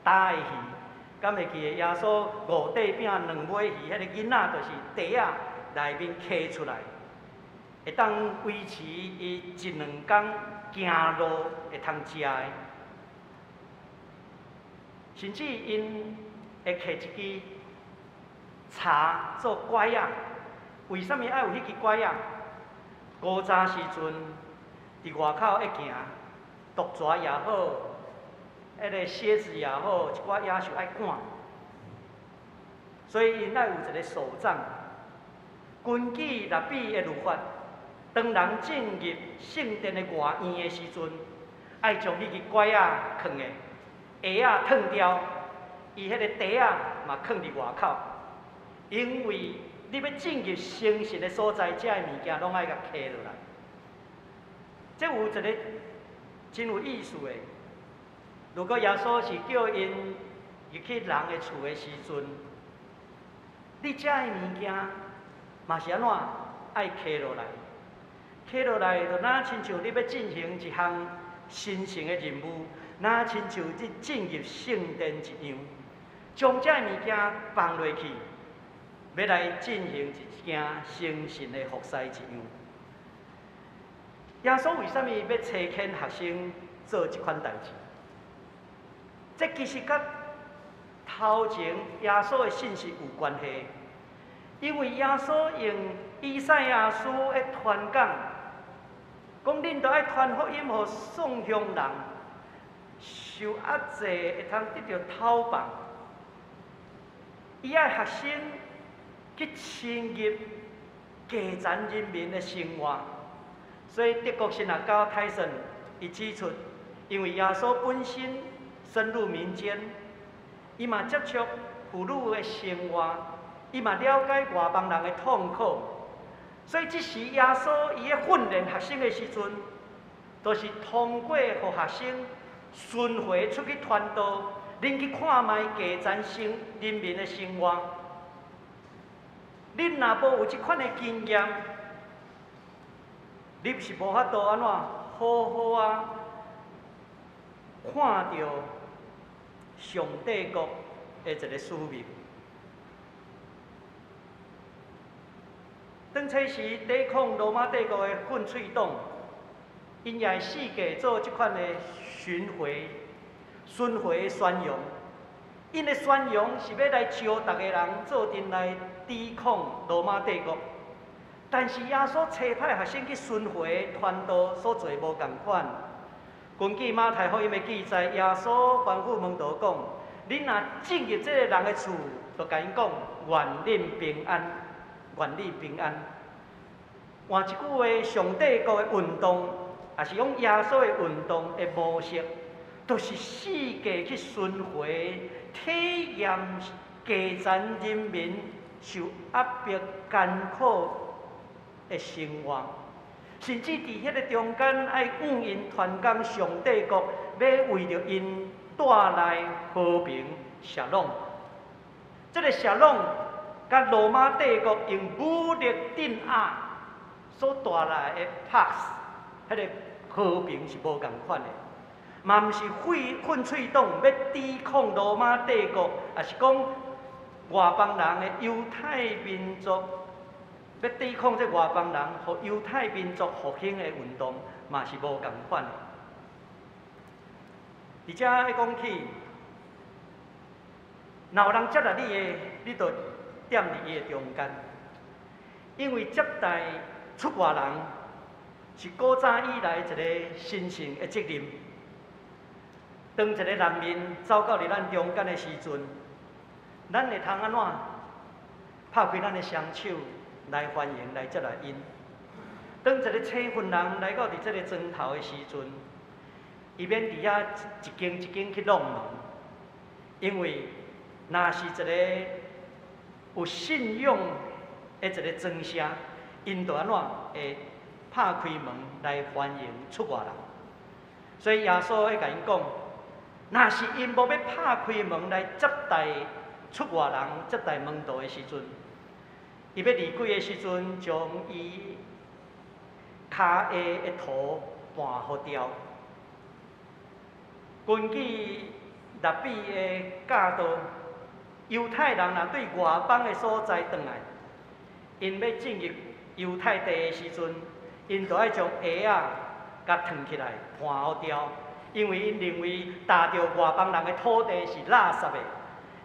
焦的魚。敢會記得耶穌五塊餅兩尾魚，彼個囡仔就是袋仔內面揢出來，會當維持伊一兩工行路會通食的。甚至𪜶會揢一支柴做拐仔，為啥物愛有彼支拐仔？古早時陣，佇外口咧行，毒蛇也好，彼個蠍子也好，一寡野獸愛趕，所以𪜶愛有一個手杖。根據拉比的律法，當人進入聖殿的外院的時陣，愛將彼支拐仔囥的鞋仔脫掉，伊彼個袋仔嘛囥佇外口，因為你欲進入聖神的所在，這个物件攏愛共揢落來。這有一個真有意思的。如果耶穌是叫𪜶入去人的厝的時陣，你這个物件嘛是按怎愛揢落來？揢落來就若親像你欲進行一項神聖的任務，若親像你進入聖殿一樣，將這物件放落去，欲來進行一件神聖的服侍一樣。耶穌為啥物欲差遣學生做這款代誌？這其實佮頭前耶穌的信息有關係，因為耶穌用以賽亞書的傳講，講恁著愛傳福音予散鄉人，受壓制會通得著透放。伊愛學生去深入基層人民的生活，所以德國神學家泰森伊指出，因為耶穌本身深入民間，伊嘛接觸婦女的生活，伊嘛了解外邦人的痛苦，所以這時耶穌伊咧訓練學生的時陣，都是通過予學生巡迴出去傳道，恁去看覓基層生人民的生活。恁若無有這款的經驗，你是無法度按怎好好啊看著上帝國的一個使命。當初時抵抗羅馬帝國的奮銳黨，𪜶也會四界做這款的巡迴、巡迴的宣揚。𪜶的宣揚是欲來招逐个人做陣來抵抗羅馬帝國。但是耶穌差派學生去巡迴傳道所做無仝款。根據馬太福音的記載，耶穌吩咐門徒講：恁若進入這個人的厝，就共𪜶講願恁平安，願你平安。換一句話，上帝國的運動，也是講耶穌的運動的模式，就是四界去巡迴，體驗基層人民受壓迫艱苦的生活，甚至佇彼個中間愛向𪜶傳講上帝國，欲為著𪜶帶來和平、沙龍。這個沙龍，佮羅馬帝國用武力鎮壓所帶來的 Pax，彼個和平是無仝款的，嘛毋是奮銳黨欲抵抗羅馬帝國，抑是講外邦人的猶太民族欲抵抗這外邦人，予猶太民族復興的運動，嘛是無仝款的。佇遮愛講起，若有人接待你的，你就踮佇伊的中間，因為接待出外人是古早以來一個神聖的責任。當一個難民走到佇咱中間的時陣，咱會通按怎拍開咱的雙手來歡迎、來接待𪜶。當一個清貧人來到佇這個莊頭的時陣，伊免佇遐一間一間去弄門，因為若是一個有信仰的一個莊社，𪜶就按怎會拍開門來歡迎出外人。所以耶穌會共𪜶講，若是𪜶無欲拍開門來接待出外人、接待門徒的時陣，伊欲離開的時陣，將伊跤下的土盤予掉。根據拉比的教導，猶太人若對外邦的所在轉來，𪜶欲進入猶太地的時陣，𪜶就愛將鞋仔共脫起來盤予掉，因為𪜶認為踏著外邦人的土地是垃圾的，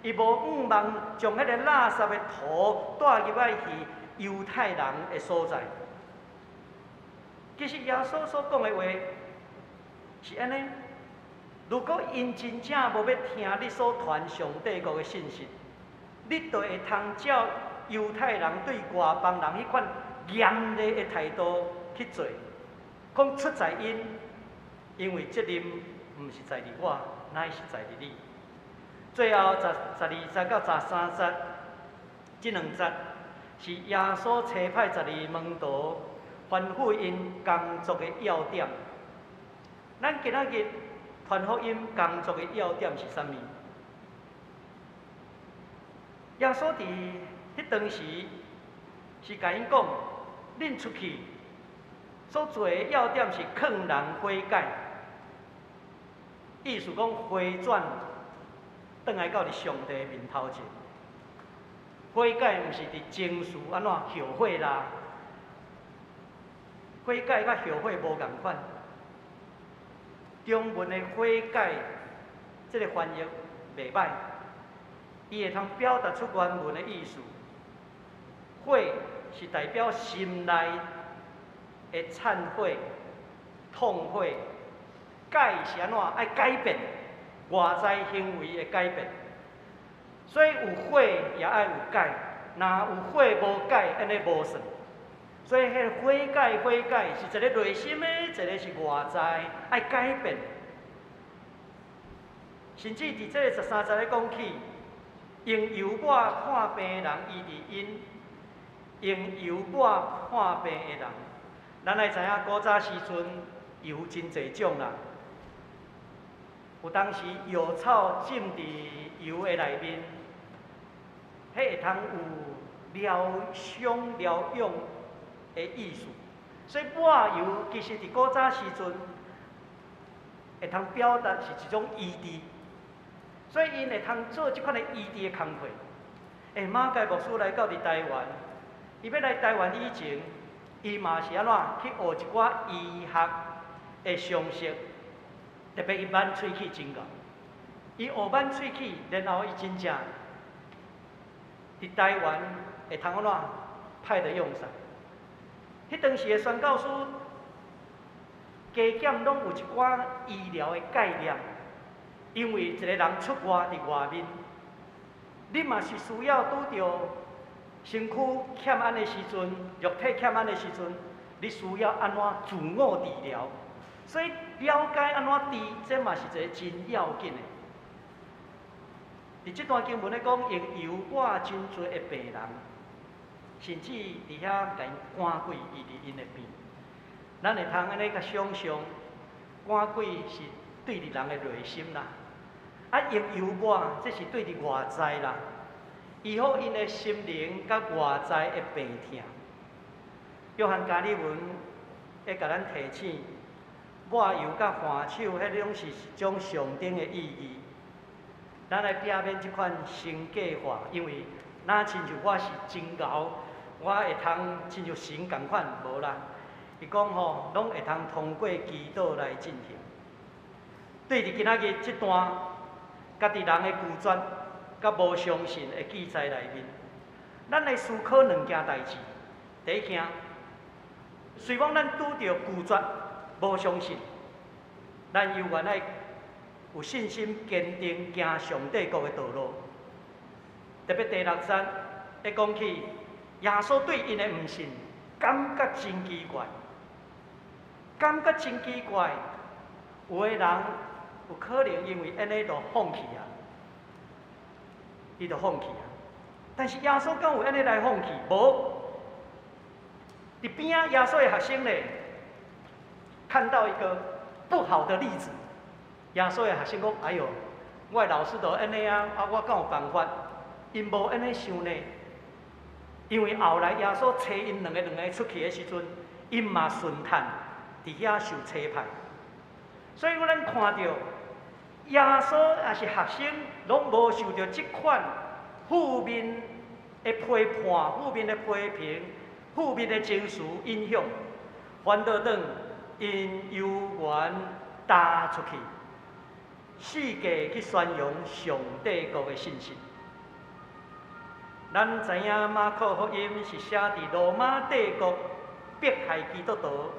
伊無向望將彼個垃圾的土帶入來去猶太人的所在。其實耶穌所講的話是按呢：如果𪜶真正無欲聽你所傳上帝國的信息，你就會通照猶太人對外邦人彼款嚴厲的態度去做，講出在𪜶，因為責任毋是在佇我，乃是在佇你。最後十二節到十三節，這兩節是耶穌差派十二門徒吩咐𪜶工作的要點。咱今仔日傳福音工作的要點是啥物？耶穌佇彼當時是共𪜶講，恁出去所做的要點是勸人悔改。意思講回轉，轉來到佇上帝面頭前。悔改毋是佇情緒按怎後悔啦，悔改佮後悔無仝款。中文的悔改，這个翻譯袂䆀，伊會通表達出原文的意思。悔是代表心內的懺悔、痛悔，改是按怎？愛改變外在行為的改變。所以有悔也愛有改，若有悔無改，按呢無算。所以彼个悔改，悔改是一个內心的，一个是外在愛改變。甚至佇這个13節咧講起，用油抹看病人醫治𪜶，用油抹看病的人，咱愛知影古早時陣油真濟種啦。有當時藥草浸佇油的內面，彼會通有療傷療養的意思。所以抹油其實佇古早時陣會通表達是一種醫治，所以𪜶會通做這款的醫治的工課。馬偕牧師來到佇台灣，伊欲來台灣以前，伊嘛是按怎去學一寡醫學的常識，特別伊挽喙齒真𠢕，伊學挽喙齒，然後伊真正佇台灣會通按怎派得用場。彼當時的宣教師加減攏有一寡醫療的概念，因為一個人出外佇外面，你嘛是需要拄著身軀欠安的時陣，肉體欠安的時陣，你需要按怎自我治療。所以了解按怎治，這嘛是一个真要緊的。佇這段經文咧講，用油抹真濟的病人，甚至佇遐共𪜶趕鬼醫治𪜶的病。咱會通按呢共想像，趕鬼是對佇人的內心啦，啊用油抹，這是對佇外在啦，醫好𪜶的心靈佮外在的病痛。約翰加爾文會共咱提醒，抹油佮按手，彼攏是一種象徵的意義。咱來避免這款神格化，因為若親像我是真𠢕，我會通親像神仝款，無啦。伊講吼，攏會通通過祈禱來進行。對佇今仔日這段，家己人的拒絕，佮無相信的記載內面，咱來思考兩件代誌。第一件，雖講咱拄著拒絕、無相信，咱猶原愛有信心、堅定行上帝國的道路。特別第六節，會講起耶穌對𪜶的毋信，感覺真奇怪，感覺真奇怪。有的人有可能因為按呢就放棄啊，伊就放棄啊。但是耶穌敢有按呢來放棄？無。佇邊仔耶穌的學生咧，看到一個不好的例子。耶穌的學生講：“哎喲，我的老師都按呢啊，啊，我敢有辦法？𪜶無按呢想呢。因為後來耶穌差𪜶兩个兩个出去的時陣，𪜶嘛順趁佇遐受差派。所以咱看著耶穌抑是學生，攏無受著這款負面的批判、負面的批評、負面的情緒影響，反倒轉𪜶猶原踏出去，四界去宣揚上帝國的信息。咱知影馬可福音是寫佇羅馬帝國迫害基督徒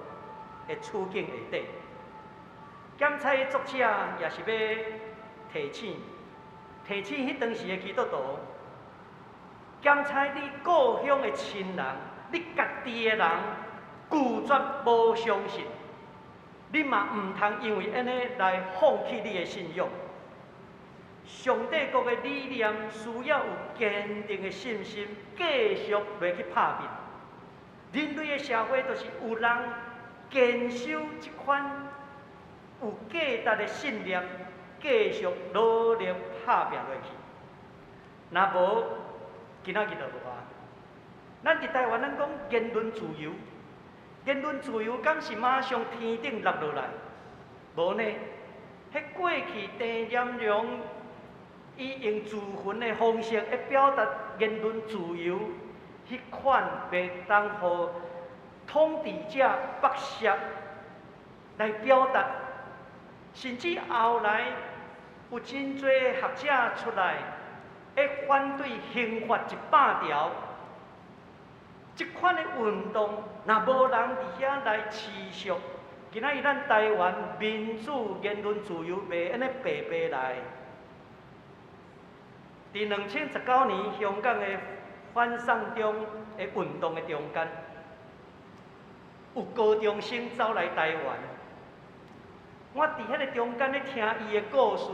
的處境下底。檢採作者也是欲提醒，提醒彼當時的基督徒，檢採你故鄉的親人，你家己的人拒絕無相信，你嘛毋通因為按呢來放棄你的信仰。上帝國的理念需要有堅定的信心，繼續落去拍拼。人類的社會就是有人堅守這款有價值的信念，繼續努力拍拼落去。若無，今仔日就無啊。咱佇台灣，咱講言論自由，言論自由敢是馬上天頂落落來？無呢。彼過去鄭南榕伊用自焚的方式來表達言論自由，彼款袂當予統治者剝削來表達，甚至後來有真濟學者出來，會反對刑法一百條。這款的運動，若無人佇遐來持續，今仔日咱台灣民主言論自由袂按呢白白來。佇2019年香港的反送中的運動的中間，有高中生走來台灣，我佇彼個中間咧聽伊的故事，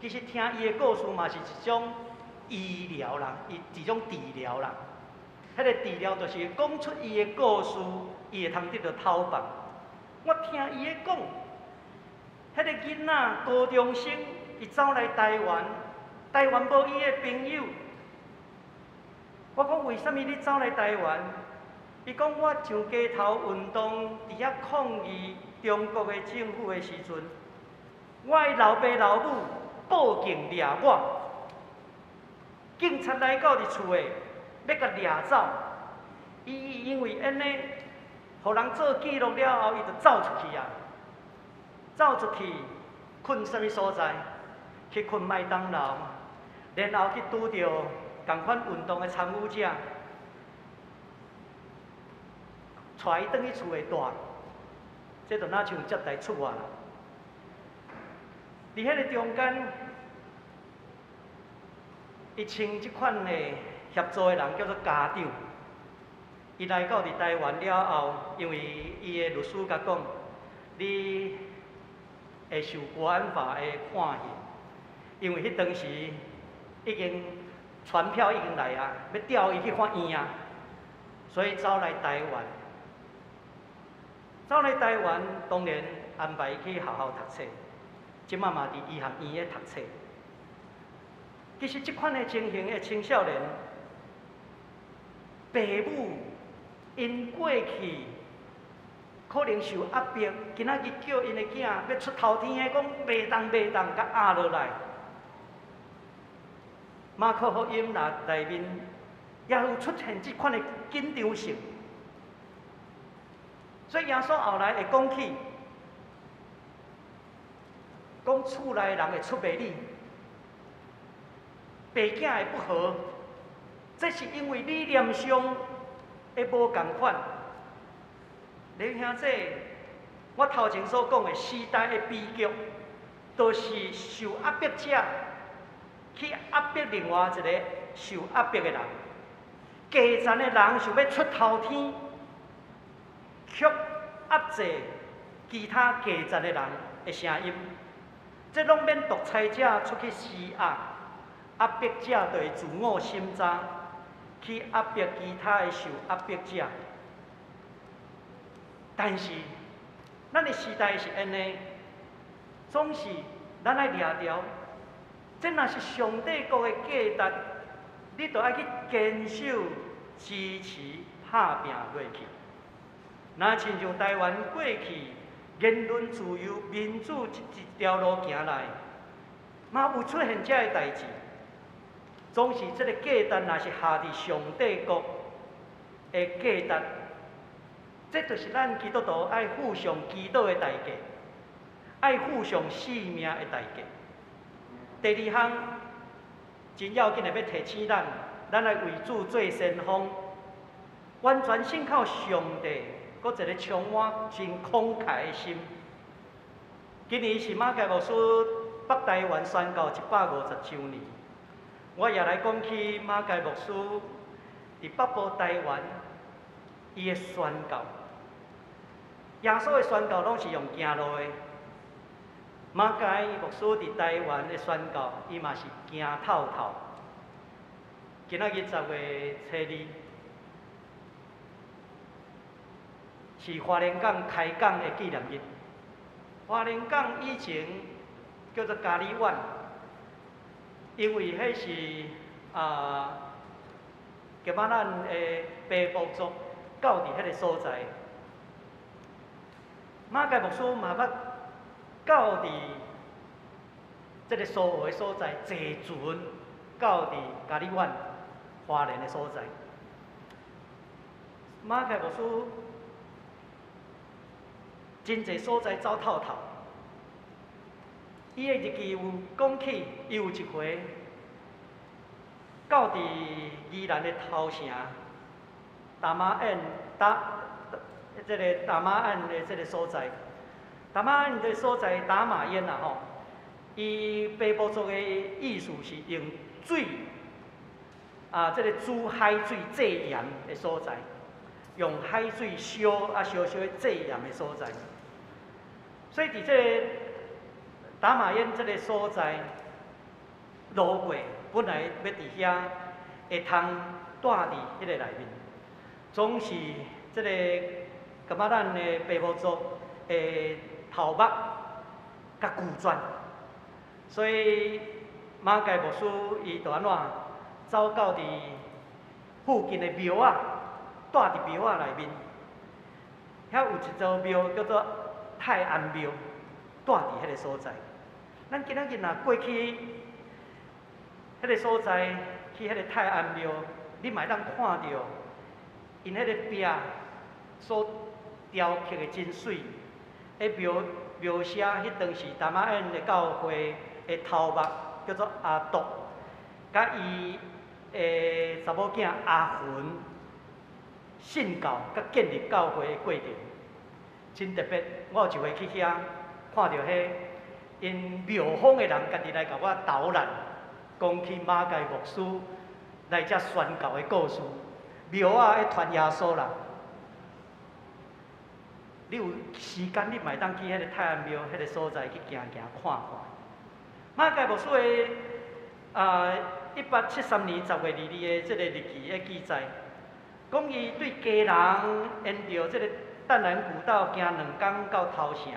其實聽伊的故事嘛是一種醫療啦，伊一種治療啦。彼個治療就是講出伊的故事，伊會通得著透放。我聽伊咧講，彼個囡仔高中生，伊走來台灣，台灣無伊的朋友。我講為啥物你走來台灣？伊講我上街頭運動，佇遐抗議中國的政府的時陣，我的老爸老母報警掠我，警察來到佇厝的，欲共掠走。伊因為按呢，予人做記錄了後，伊就走出去啊，走出去睏啥物所在？去睏麥當勞，然後去拄著仝款運動的參與者，帶伊轉去厝內蹛，這就若像接待出外啦。佇彼個中間，伊稱這款的協助的人叫做家長。伊來到佇台灣了後，因為伊的律師共講，你會受國安法的判刑，因為彼當時已經傳票已經來啊，欲調伊去法院啊，所以走來台灣。走來台灣，當然安排伊去學校讀冊，這馬嘛佇醫學院咧讀冊。其實這款的情形的青少年，爸母𪜶過去可能受壓迫，今仔日叫𪜶的囝欲出頭天的，講袂當袂當，共壓落來。馬可福音內面也有出現這款的緊張性，所以耶穌後來會講起，講厝內人會出賣你，爸囝會不和，這是因為理念上的無仝款。弟兄姊，我頭前所講的時代的悲劇，就是受壓迫者去壓迫另外一個受壓迫的人，低層的人想欲出頭天，卻壓制其他低層的人的聲音，這攏免獨裁者出去施壓，壓迫者就會自我審查，去壓迫其他的受壓迫者。但是，咱的時代是按呢，總是咱愛掠牢。這若是上帝國的價值，你就愛去堅守、支持、拍拚落去。若親像台灣過去言論自由、民主這一條路行來，嘛有出現這个代誌。總是這个價值，若是下佇上帝國的價值，這就是咱基督徒愛付上祈禱的代價，愛付上性命的代價。第二項真要緊的，欲提醒咱，咱來為主做先鋒，完全信靠上帝，閣一個充滿真慷慨的心。今年是馬偕牧師北台灣宣教150週年，我也來講起馬偕牧師佇北部台灣伊的宣教。耶穌的宣教攏是用行路的，馬偕牧師佇台灣的宣教，伊嘛是行透透。今仔日10月初2，是花蓮港開港的紀念日。花蓮港以前叫做咖哩灣，因為彼是啊，噶瑪蘭的北部族到佇彼个所在。馬偕牧師嘛捌到佇這个蘇澳的所在，坐船到佇加里灣花蓮的所在。馬偕牧師真濟所在走透透，伊的日記有講起，伊有一回到佇宜蘭的頭城大馬苑，這个大馬苑的這个所在，大馬苑的所在打馬煙啊吼，伊爬坡族的意思是用水啊，這个煮海水製鹽的所在，用海水燒啊燒燒製鹽的所在。所以佇這个打馬煙這个所在路過，本來欲佇遐會通住佇彼个內面，總是這个感覺咱的爬坡族的頭目佮拒絕，所以馬偕牧師伊就按怎走到佇附近的廟仔，住佇廟仔內面，遐有一座廟叫做泰安廟，住佇彼个所在。咱今仔日若過去彼个所在，去彼个泰安廟，你嘛會當看著𪜶彼个壁所雕刻的真媠，咧描描寫彼當時大馬苑的教會的頭目叫做阿篤，佮伊的查某囝阿雲信教佮建立教會的過程，真特別。我有一回去遐，看著彼𪜶廟方的人家己來共我導覽，講起馬偕牧師來遮宣教的故事，廟仔咧傳耶穌啦。你有時間，你嘛會當去彼个泰安廟彼个所在去行行看看。馬偕牧師的1873年10月22日的這个日記的記載，講伊對基隆沿著這个淡蘭古道行兩工到頭城，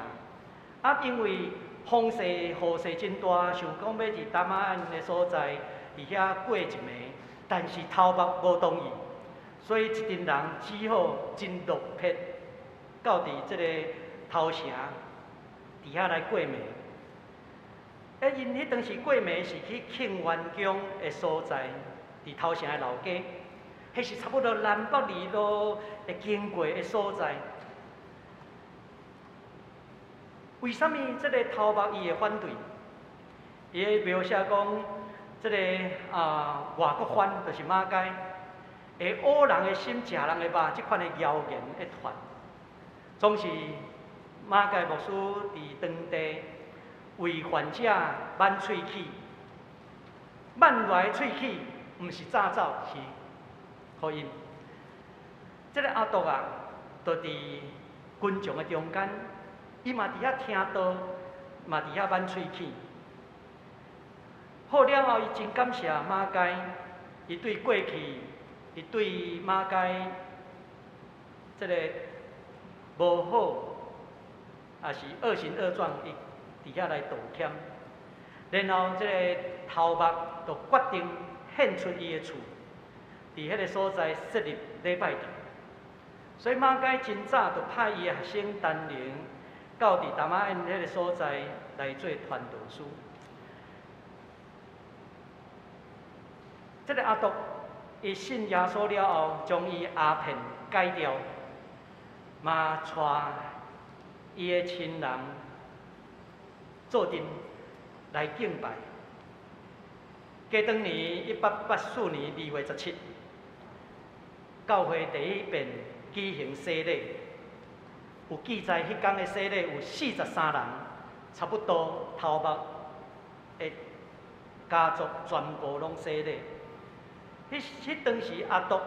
啊，因為風勢雨勢真大，想講欲佇大馬苑的所在佇遐過一暝，但是頭目無同意，所以一陣人只好真落魄，到佇這个頭城佇遐來過暝。啊，𪜶彼當時過暝是去慶元宮的所在，佇頭城的老街，彼是差不多南北二路會經過的所在。為啥物這个頭目伊會反對？伊咧描寫講，這个外國番就是馬偕，會唵人的心，食人的肉，這款的謠言咧傳，總是馬偕牧師佇當地為患者挽喙齒，挽落來喙齒，毋是炸走，是予𪜶。這个阿篤啊，就佇群眾的中間，伊嘛佇遐聽道，嘛佇遐挽喙齒。好了後，伊真感謝馬偕，伊對過去，伊對馬偕這个無好，也是惡行惡狀，伊佇遐來道歉。然後這個頭目就決定獻出伊的厝，佇彼个所在設立禮拜堂。所以馬偕真早就派伊的學生丹寧到佇大馬苑彼个所在來做傳道師。這个阿篤，伊信耶穌了後，將伊鴉片改掉，嘛帶伊的親人做陣來敬拜。過當年1884年2月17，教會第一遍舉行洗禮，有記載，彼工的洗禮有43人，差不多頭目的家族全部攏洗禮。彼彼當時阿篤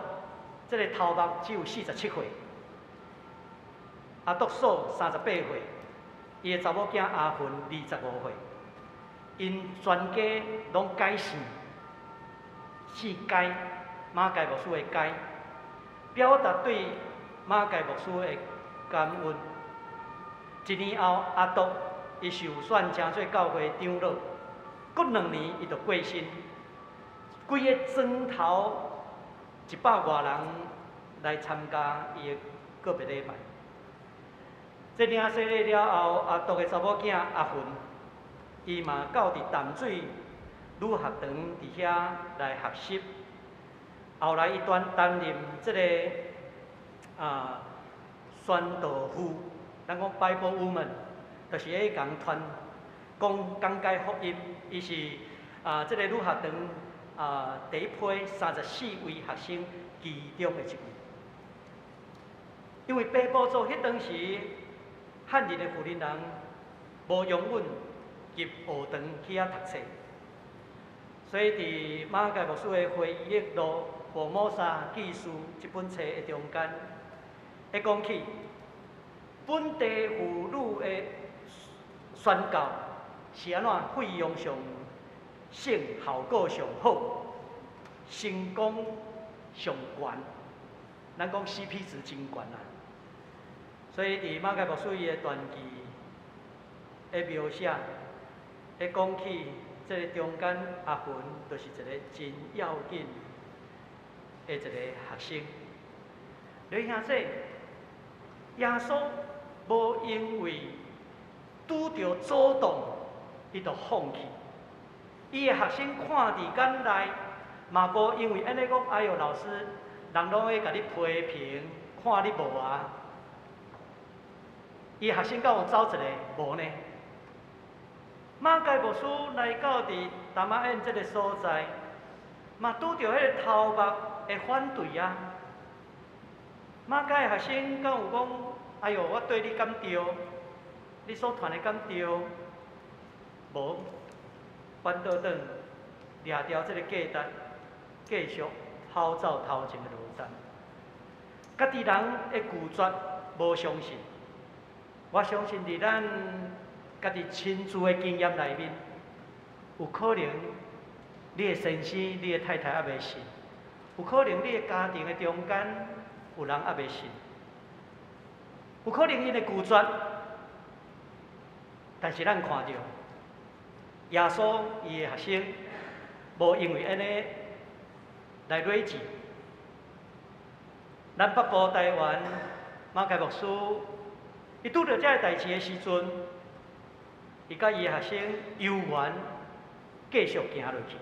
這个頭目只有47歲，阿篤嫂38歲，伊的查某囝阿雲25歲，𪜶全家攏改姓，姓該，馬偕牧師的該，表達對馬偕牧師的感恩。一年後，阿篤伊受選成做教會長老，閣2年伊就過身。規个莊頭100外人來參加伊的告別禮拜。這領洗禮了後，阿篤的查某囝阿雲，伊嘛到佇淡水女學堂佇遐來學習。後來伊擔擔任這个宣道婦，咱講 Bible Woman，就是咧共傳講講解福音。伊是這个女學堂第一批34位學生其中的一位。因為平埔族彼當時漢人的婦人人無容允入學堂去遐讀冊，所以佇馬偕牧師的回憶錄《佛摩薩記事》這本冊的中間，會講起本地婦女的宣教是按怎費用上省，效果上好，成功上懸。咱講 CP 值真懸啊！所以佇馬偕牧師伊的傳記的描寫，咧講起這个中間阿雲，就是一个真要緊的一个學生。你兄弟，耶穌無因為拄著阻擋，伊就放棄。伊的學生看佇眼內，嘛無因為按呢講，哎喲老師，人攏會共你批評，看你無啊。伊學生敢有走一个？無呢。馬偕牧師來到佇淡仔苑這个所在，嘛拄著彼个頭目的反對啊。馬偕的學生敢有講？哎喲，我對你敢對？你所傳的敢對？無，反倒轉，掠牢這个價值，繼續跑走頭前的路程。家己人會拒絕，無相信。我相信佇咱家己親自的經驗內面，有可能你的先生、你的太太猶未信，有可能你的家庭的中間有人猶未信，有可能𪜶會拒絕，但是咱看著耶穌伊的學生，無因為按呢來累志。咱北部台灣馬偕牧師，伊拄著這个代誌的時陣，伊佮伊的學生猶原繼續行落去。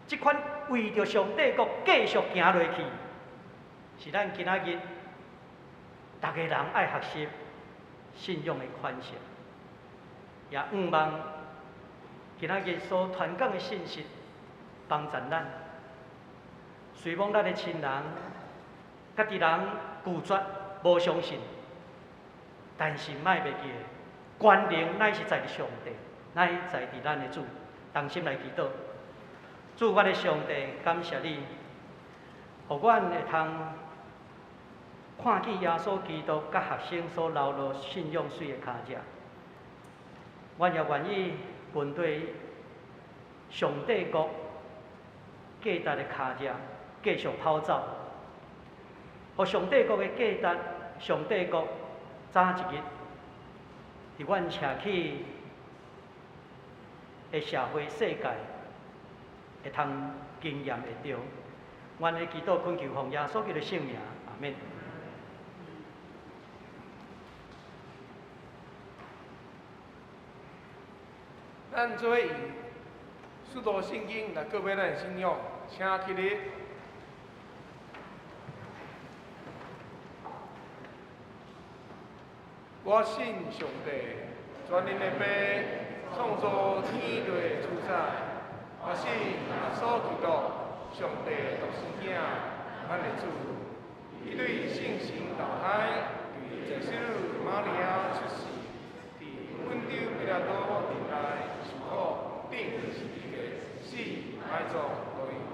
這款為著上帝國繼續行落去，是咱今仔日逐个人愛學習信仰的款式。也向望今仔日所傳講的信息幫助咱。雖罔咱的親人、家己人拒絕、無相信，但是莫袂記得，權能乃是在佇上帝，乃在佇咱的主。同心來祈禱，主，阮的上帝，感謝你，予阮會通看見耶穌基督佮學生所留落信仰水的跤跡。阮也願意跟隨上帝國價值的跤跡，繼續跑走，予上帝國的價值，上帝國早一日佇阮社區的社會世界會通經驗會著。阮的祈禱懇求奉耶穌基督聖名，阿們。咱做伙用使徒信經來告白咱的信仰，請起立。我信上帝，全能的父，創造天地的主宰。我信耶穌基督，上帝獨生囝，咱的主。伊對聖神投胎，佇濟世女瑪利亞出世，佇本丟彼拉多年代受苦，釘十字架，死，埋葬，落地府。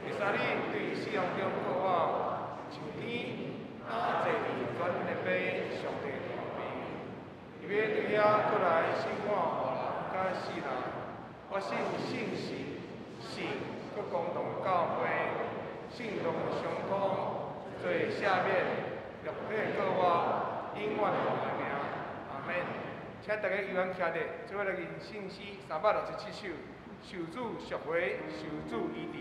第三日對死人中復活，上天，啊，坐佇全能的父上帝右邊。伊欲對遐閣來審判活人佮死人。我信聖神、聖閣公同教會，聖徒相通，罪赦免，肉體復活，永遠的活命。阿們。請大家依阮徛咧，做伙來吟聖詩367首，受主贖回，受主醫治。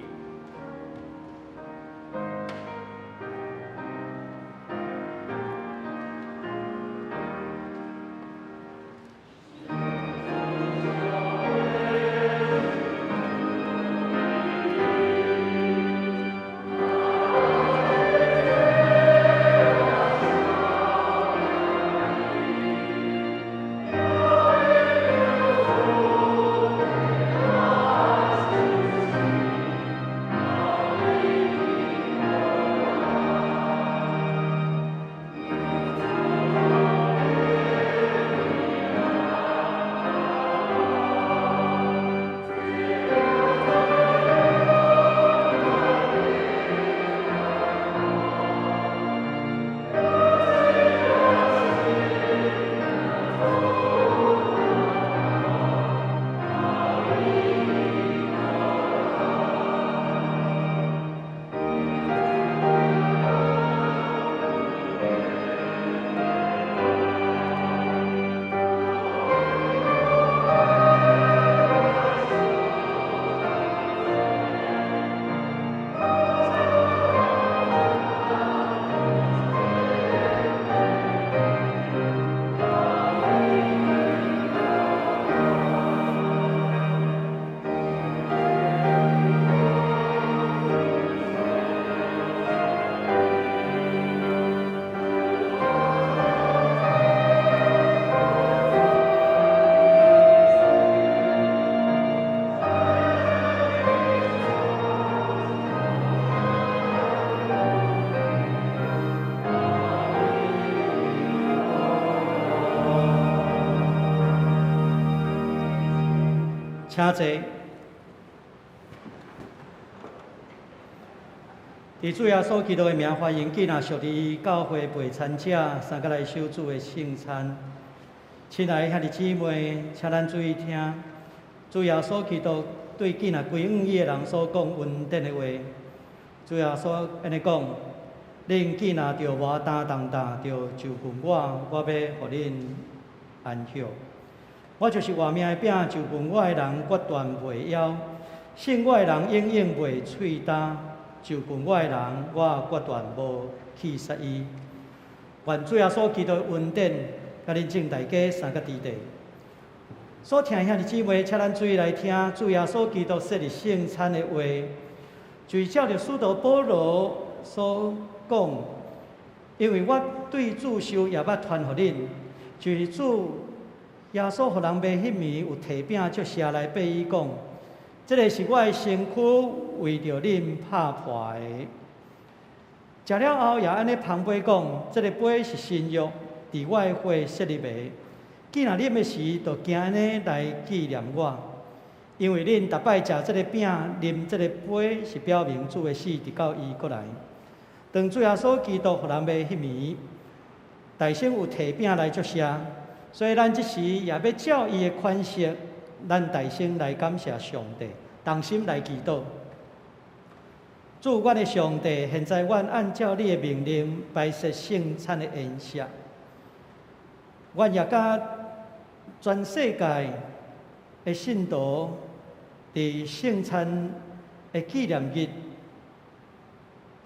請坐。佇主耶穌基督的名，歡迎囝仔屬佇教會陪餐者，相佮來守主的聖餐。親愛的兄弟姊妹，請咱注意聽，主耶穌基督對囝仔歸向伊的人所講恩典的話。主耶穌按呢講：恁既若著無擔重擔，著就近我，我欲予恁安歇。我就是活命的餅，就近我的人決斷袂枵；信我的人永遠袂喙焦。就近我的人，我決斷無棄殺伊。願主耶穌基督的恩典，佮恁眾大家相佮佇地。所聽兄弟姊妹，請咱注意來聽主耶穌基督設立聖餐的話，就是照著使徒保羅所講，因為我對主受也捌傳予恁，就是主耶穌予人賣彼暝，有提餅祝謝來擘伊講：這个是我的身軀，為著恁拍破的。食了後，也按呢捧杯講：這个杯是新約，佇我的血設立的。既若啉的時，就行按呢來紀念我。因為恁逐擺食這个餅、啉這个杯，是表明主的死，直到伊閣來。當主耶穌基督予人賣彼暝，大聲有提餅來祝謝，所以咱這時也欲照伊的款式，咱大聲來感謝上帝，同心來祈禱。主，阮的上帝，現在阮按照你的命令擺設聖餐的筵席，阮也佮全世界的信徒佇聖餐的紀念日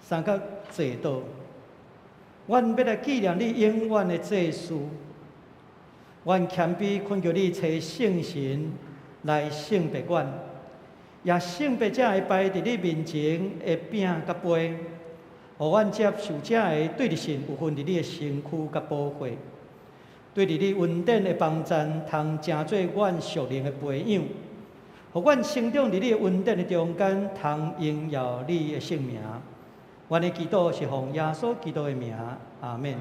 相佮坐倒。阮欲來紀念你永遠的祭司，阮謙卑懇求你差聖神來聖別阮，也聖別這个擺佇你面前的餅佮杯，予阮接受這个對著神有份佇你的身軀佮寶血，對著你恩典的幫贊，通成做阮屬靈的培養，予阮成長佇你的恩典的中間，通榮耀你的聖名。阮的祈禱是奉耶穌基督的名，阿們。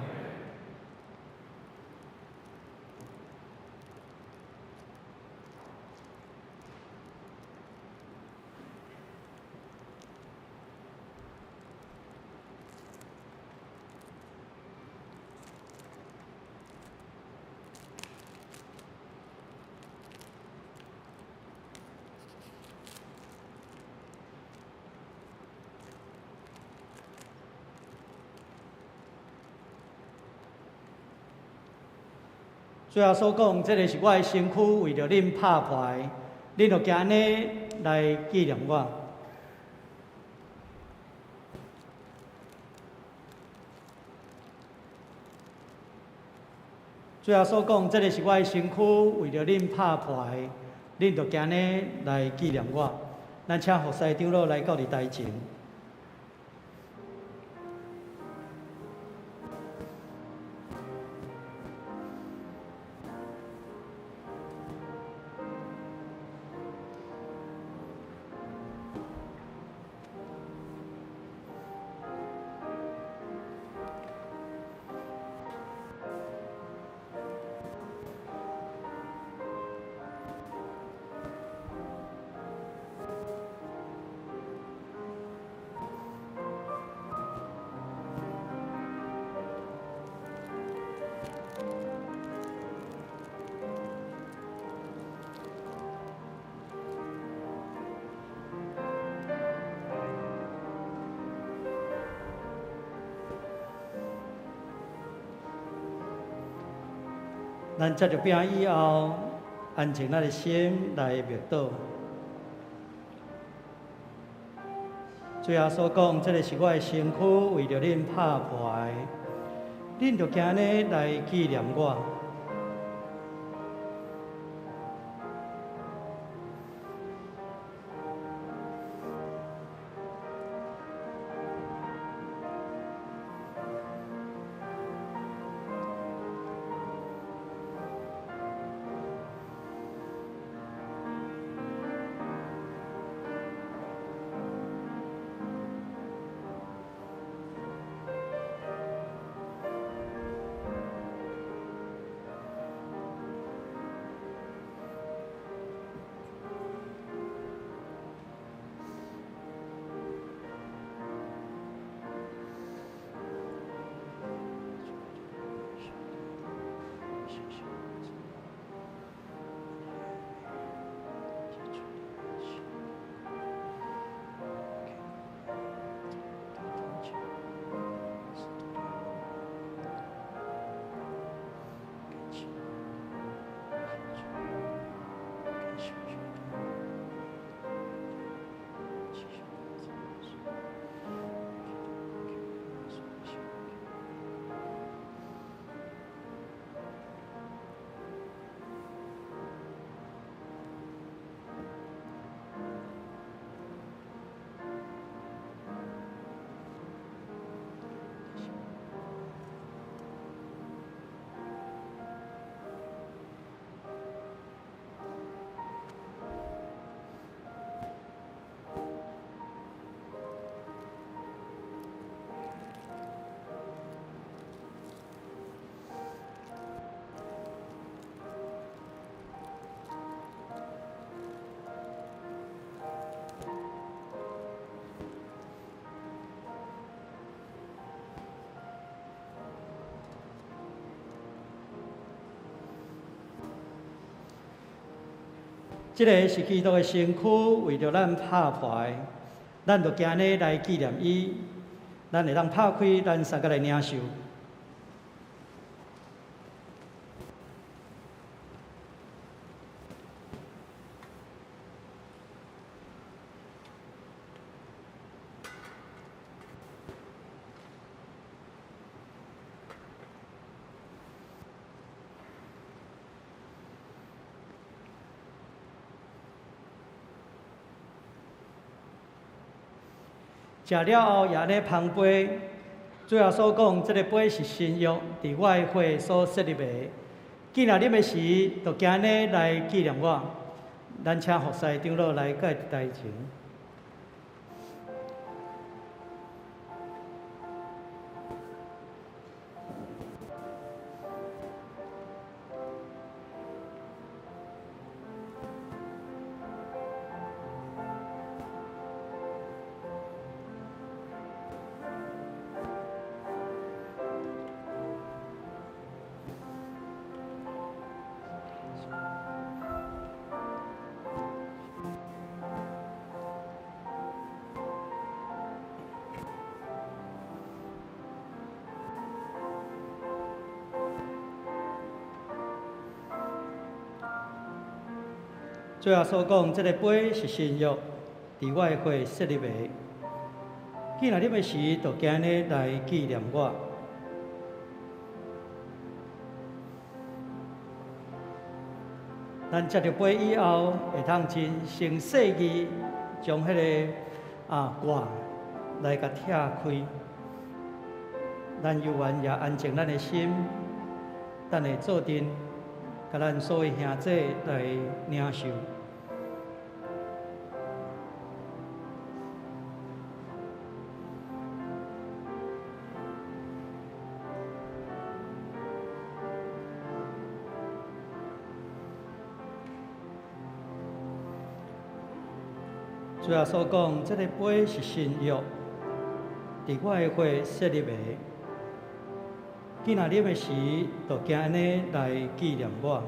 主耶穌講，這个是我的身軀，為著恁拍破的，恁著行按呢來紀念我。主耶穌講，這个是我的身軀，為著恁拍破的，恁著行按呢來紀念我。咱請服侍長老來到佇台前。咱食著餅以後，安靜咱的心來默禱。主耶穌講：這个是我的身軀，為著恁拍破的，恁著行按呢來紀念我。這个是基督的身軀，為著咱拍破的，咱就行呢來紀念伊。咱會當拍開，咱三個來領受。食了後，也按呢捧杯。主耶穌講，這个杯是新約，佇我的血所設立的。既若啉的時，就行按呢來紀念我。咱請服侍長老來蓋台前。主耶穌講，這个杯是新約，佇我的血設立的。既若啉的時，就行按呢來紀念我。咱接著杯以後，會通真誠細膩，將彼个蓋來共拆開。咱猶原也安靜咱的心，等下做陣，共咱所有兄弟來領受。主耶穌講，這个杯是新約，佇我的血設立的。既若啉的時，就行按呢來紀念我。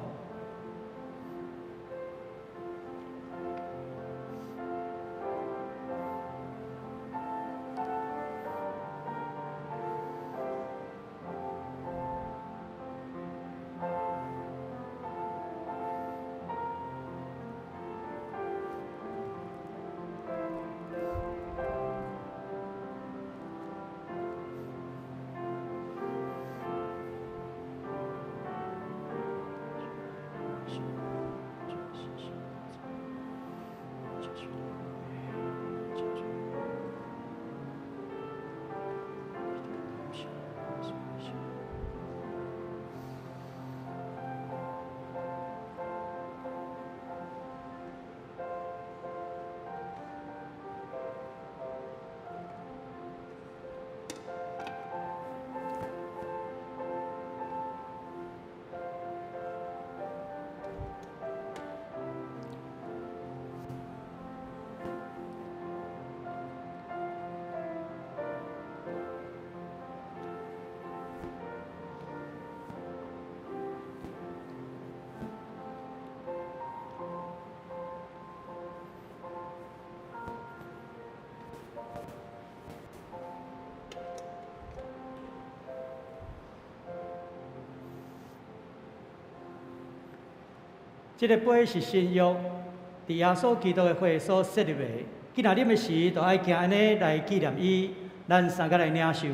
這个杯是新約，佇耶穌基督的血所設立的。既若啉的時，就愛行按呢來紀念伊。咱三个來領受。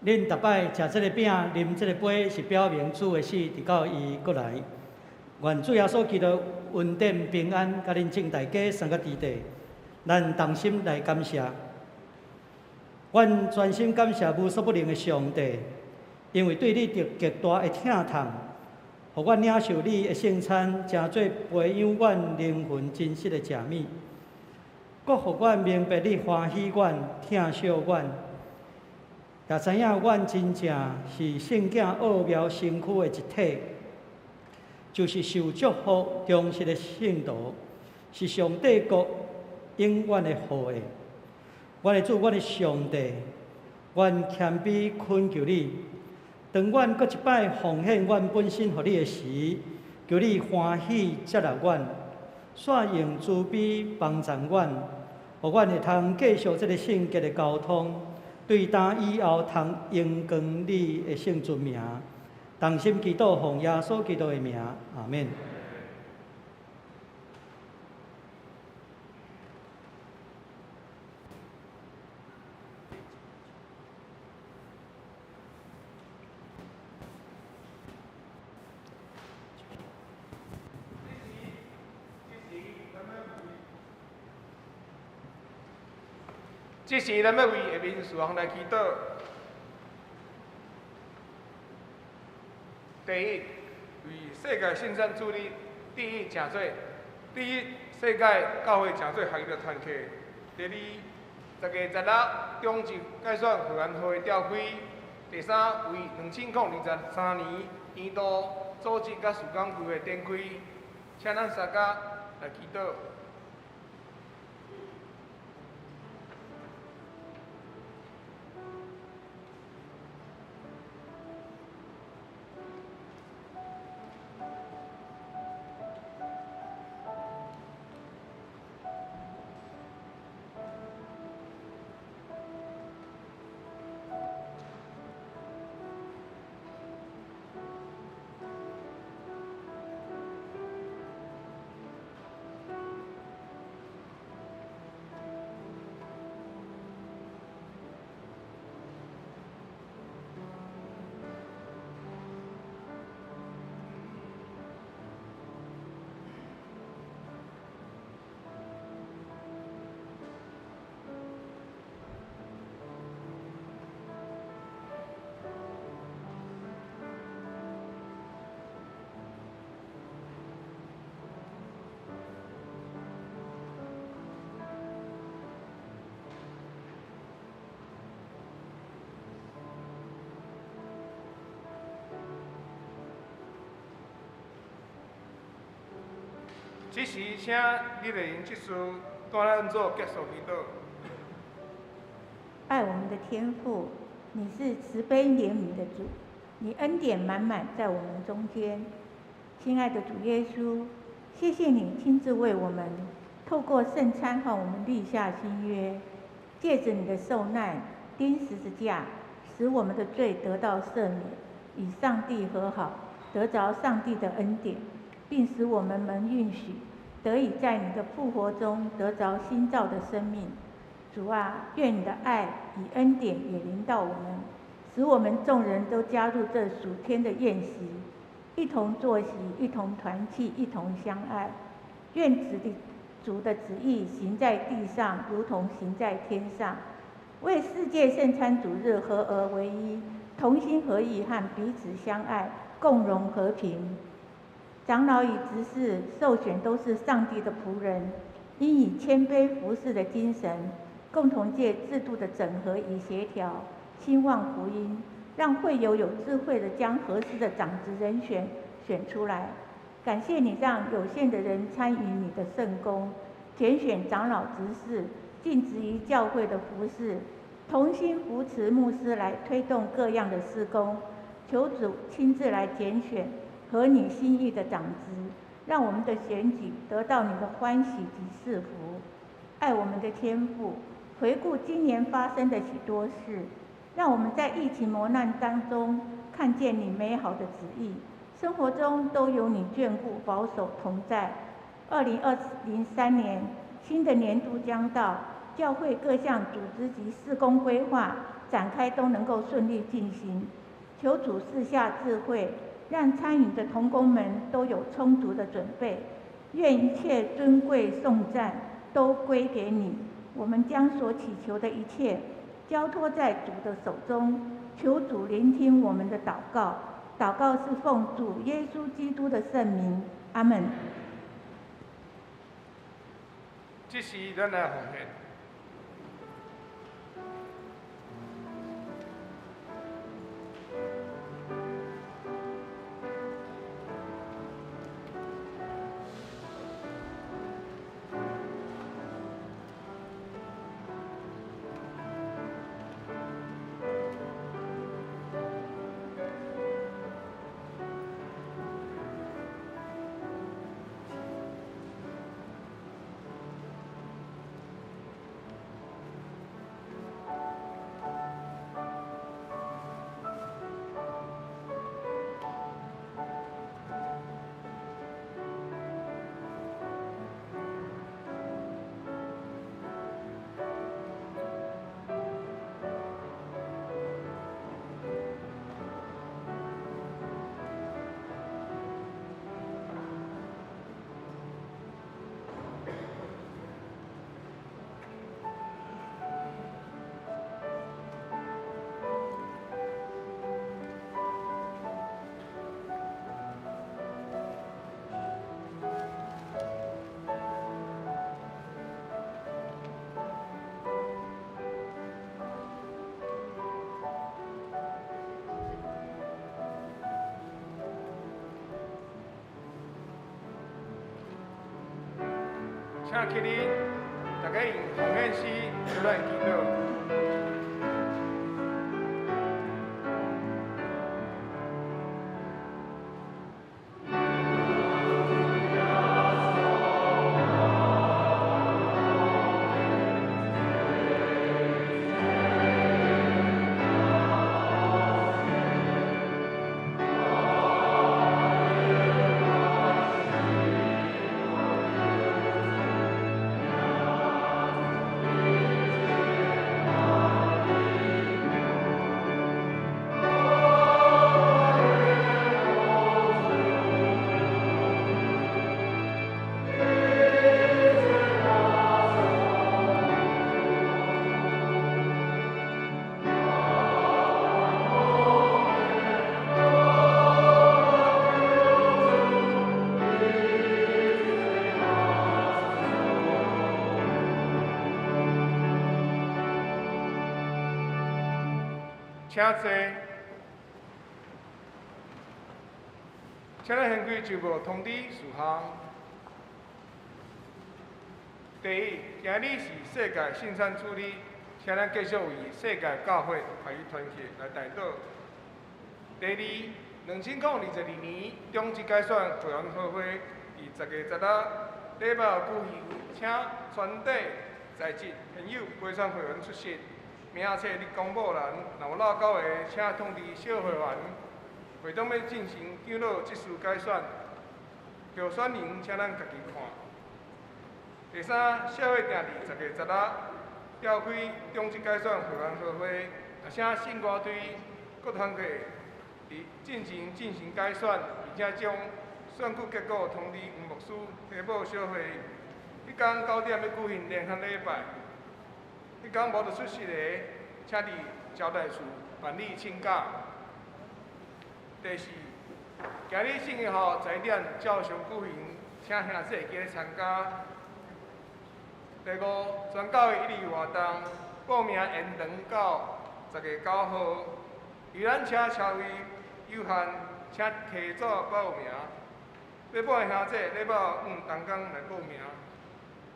恁逐擺食這个餅、啉這個杯，是表明主的死，直到伊閣來。願主耶穌基督恩典平安，佮恁眾大家三個弟弟，咱同心來感謝。阮全心感謝無所不能的上帝，因為對你得極大的疼痛，予阮領受你的聖餐，成做培養阮靈魂真實的食物。閣予阮明白你歡喜阮、疼惜阮，也知影阮真正是聖囝奧妙身軀的一體，就是受祝福忠實的聖徒，是上帝國永遠的後裔。阮的主，阮的上帝，阮謙卑懇求你，當阮閣一擺奉獻阮本身予你的時，求你歡喜接納阮，煞用慈悲幫助阮，予阮會通繼續這个聖潔的交通，對今以後通榮光你的聖尊名。同心祈禱，奉耶穌基督的名，阿們。這時，咱欲為下面事項來祈禱。第一，為世界聖餐主日第一誠做；第一，世界教會誠做學業的團契。第二，10月16中正改選會員會召開。第三，為2023年年度組織佮事工規劃展開，請咱三家來祈禱。這時，請李麗英執事帶咱做結束祈禱。愛我們的天父，你是慈悲憐憫的主，你恩典滿滿在我們中間。親愛的主耶穌，謝謝你親自為我們透過聖餐和我們立下新約，借著你的受難釘十字架，使我們的罪得到赦免，與上帝和好，得著上帝的恩典，並使我們蒙應許，得以在你的復活中得著新造的生命。主啊，願你的愛與恩典也臨到我們，使我們眾人都加入這屬天的宴席，一同坐席，一同團契，一同相愛。願主的旨意行在地上，如同行在天上。為世界聖餐主日合而為一，同心合意和彼此相愛，共榮和平。長老與執事受選都是上帝的僕人，應以謙卑服侍的精神，共同藉制度的整合與協調，興旺福音，讓會友有智慧的將合適的長執人選選出來。感謝你讓有限的人參與你的聖工，揀選長老執事，盡職於教會的服侍，同心扶持牧師來推動各樣的事工。求主親自來揀選合你心意的長執，讓我們的選舉得到你的歡喜及賜福。愛我們的天父，回顧今年發生的許多事，讓我們在疫情磨難當中看見你美好的旨意，生活中都有你眷顧保守同在。2003年新的年度將到，教會各項組織及事工規劃展開都能夠順利進行。求主賜下智慧，讓參與的同工們都有充足的準備。願一切尊貴頌讚都歸給你。我們將所祈求的一切交託在主的手中，求主聆聽我們的禱告。禱告是奉主耶穌基督的聖名，阿們。这时咱来奉献。请起立，大家用奉献诗做咱祈祷。请坐。请咱现开就报通知事项。第一，今日是世界圣餐主日，请咱继续为世界教会还有团契来代祷。第二，2022年中职改选会员好会，伫10月16礼拜五举行，请全体在职朋友、陪选会员出席。明仔册伫公布栏，若有落勾的，请通知小会员。会长欲进行长老执事改选，候选人请咱家己看。第三，社会定伫10月16召开中职改选会员好会，也请信歌队各团体伫进行进行改选，并且将选举结果通知黄牧师提报小会。彼工9点欲举行联合礼拜。彼工无得出席的，请伫招待处办理请假。第四，今日圣经学11点照常举行，请兄弟记得参加。第五，全教会一日活动报名延长到10月9号，游览车车位有限，请提早报名。欲报的兄弟，礼拜五同工来报名。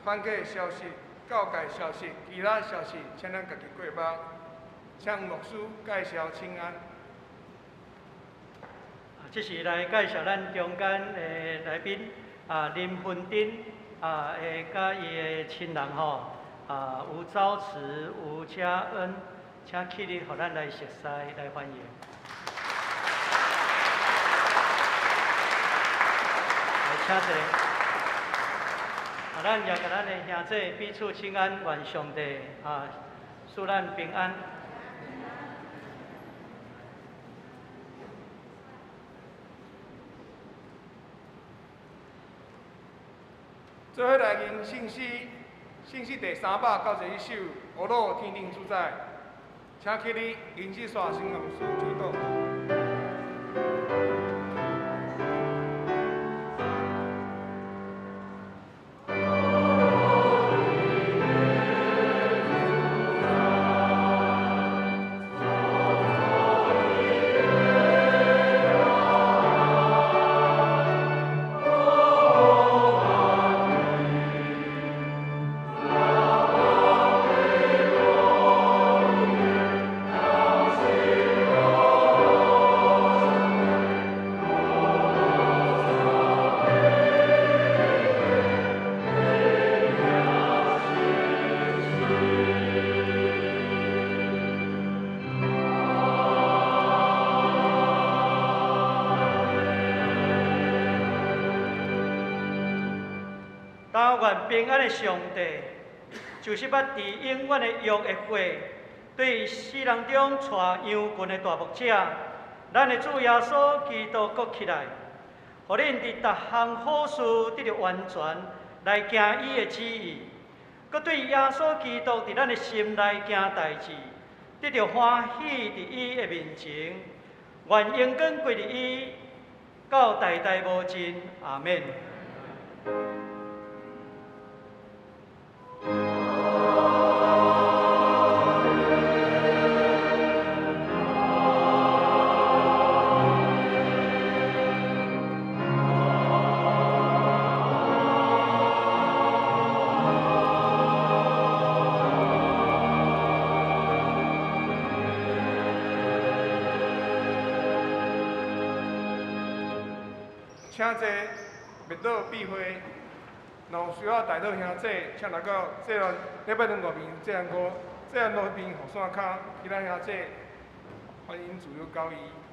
团契消息、教界消息、其他消息，请咱家己过目。请牧师介绍，请安。这是来介绍咱中间的来宾啊，林芬珍啊，会佮伊的亲人吼啊，吴昭慈、吴嘉恩，请起立，予咱来熟似，来欢迎。来，请坐。啊，咱也共咱的兄弟彼此请安，愿上帝啊，赐咱平安。做伙来吟圣诗，圣诗第391首《乌鲁天顶主宰》，请起立，吟诗煞新老师主导。但願平安的上帝，就是捌治永遠的約的血，對死人中帶羊群的大牧者，咱的主耶穌基督閣起來，予恁佇逐項好事得著完全來行伊的旨意，閣對耶穌基督佇咱的心內行代誌，得著歡喜佇伊的面前，願榮光歸予伊，到代代無盡。阿免。請坐，默禱閉會。若有需要代禱兄弟，請來到濟安禮拜堂外面濟安路濟安路邊雨傘跤，其他兄弟歡迎自由交易。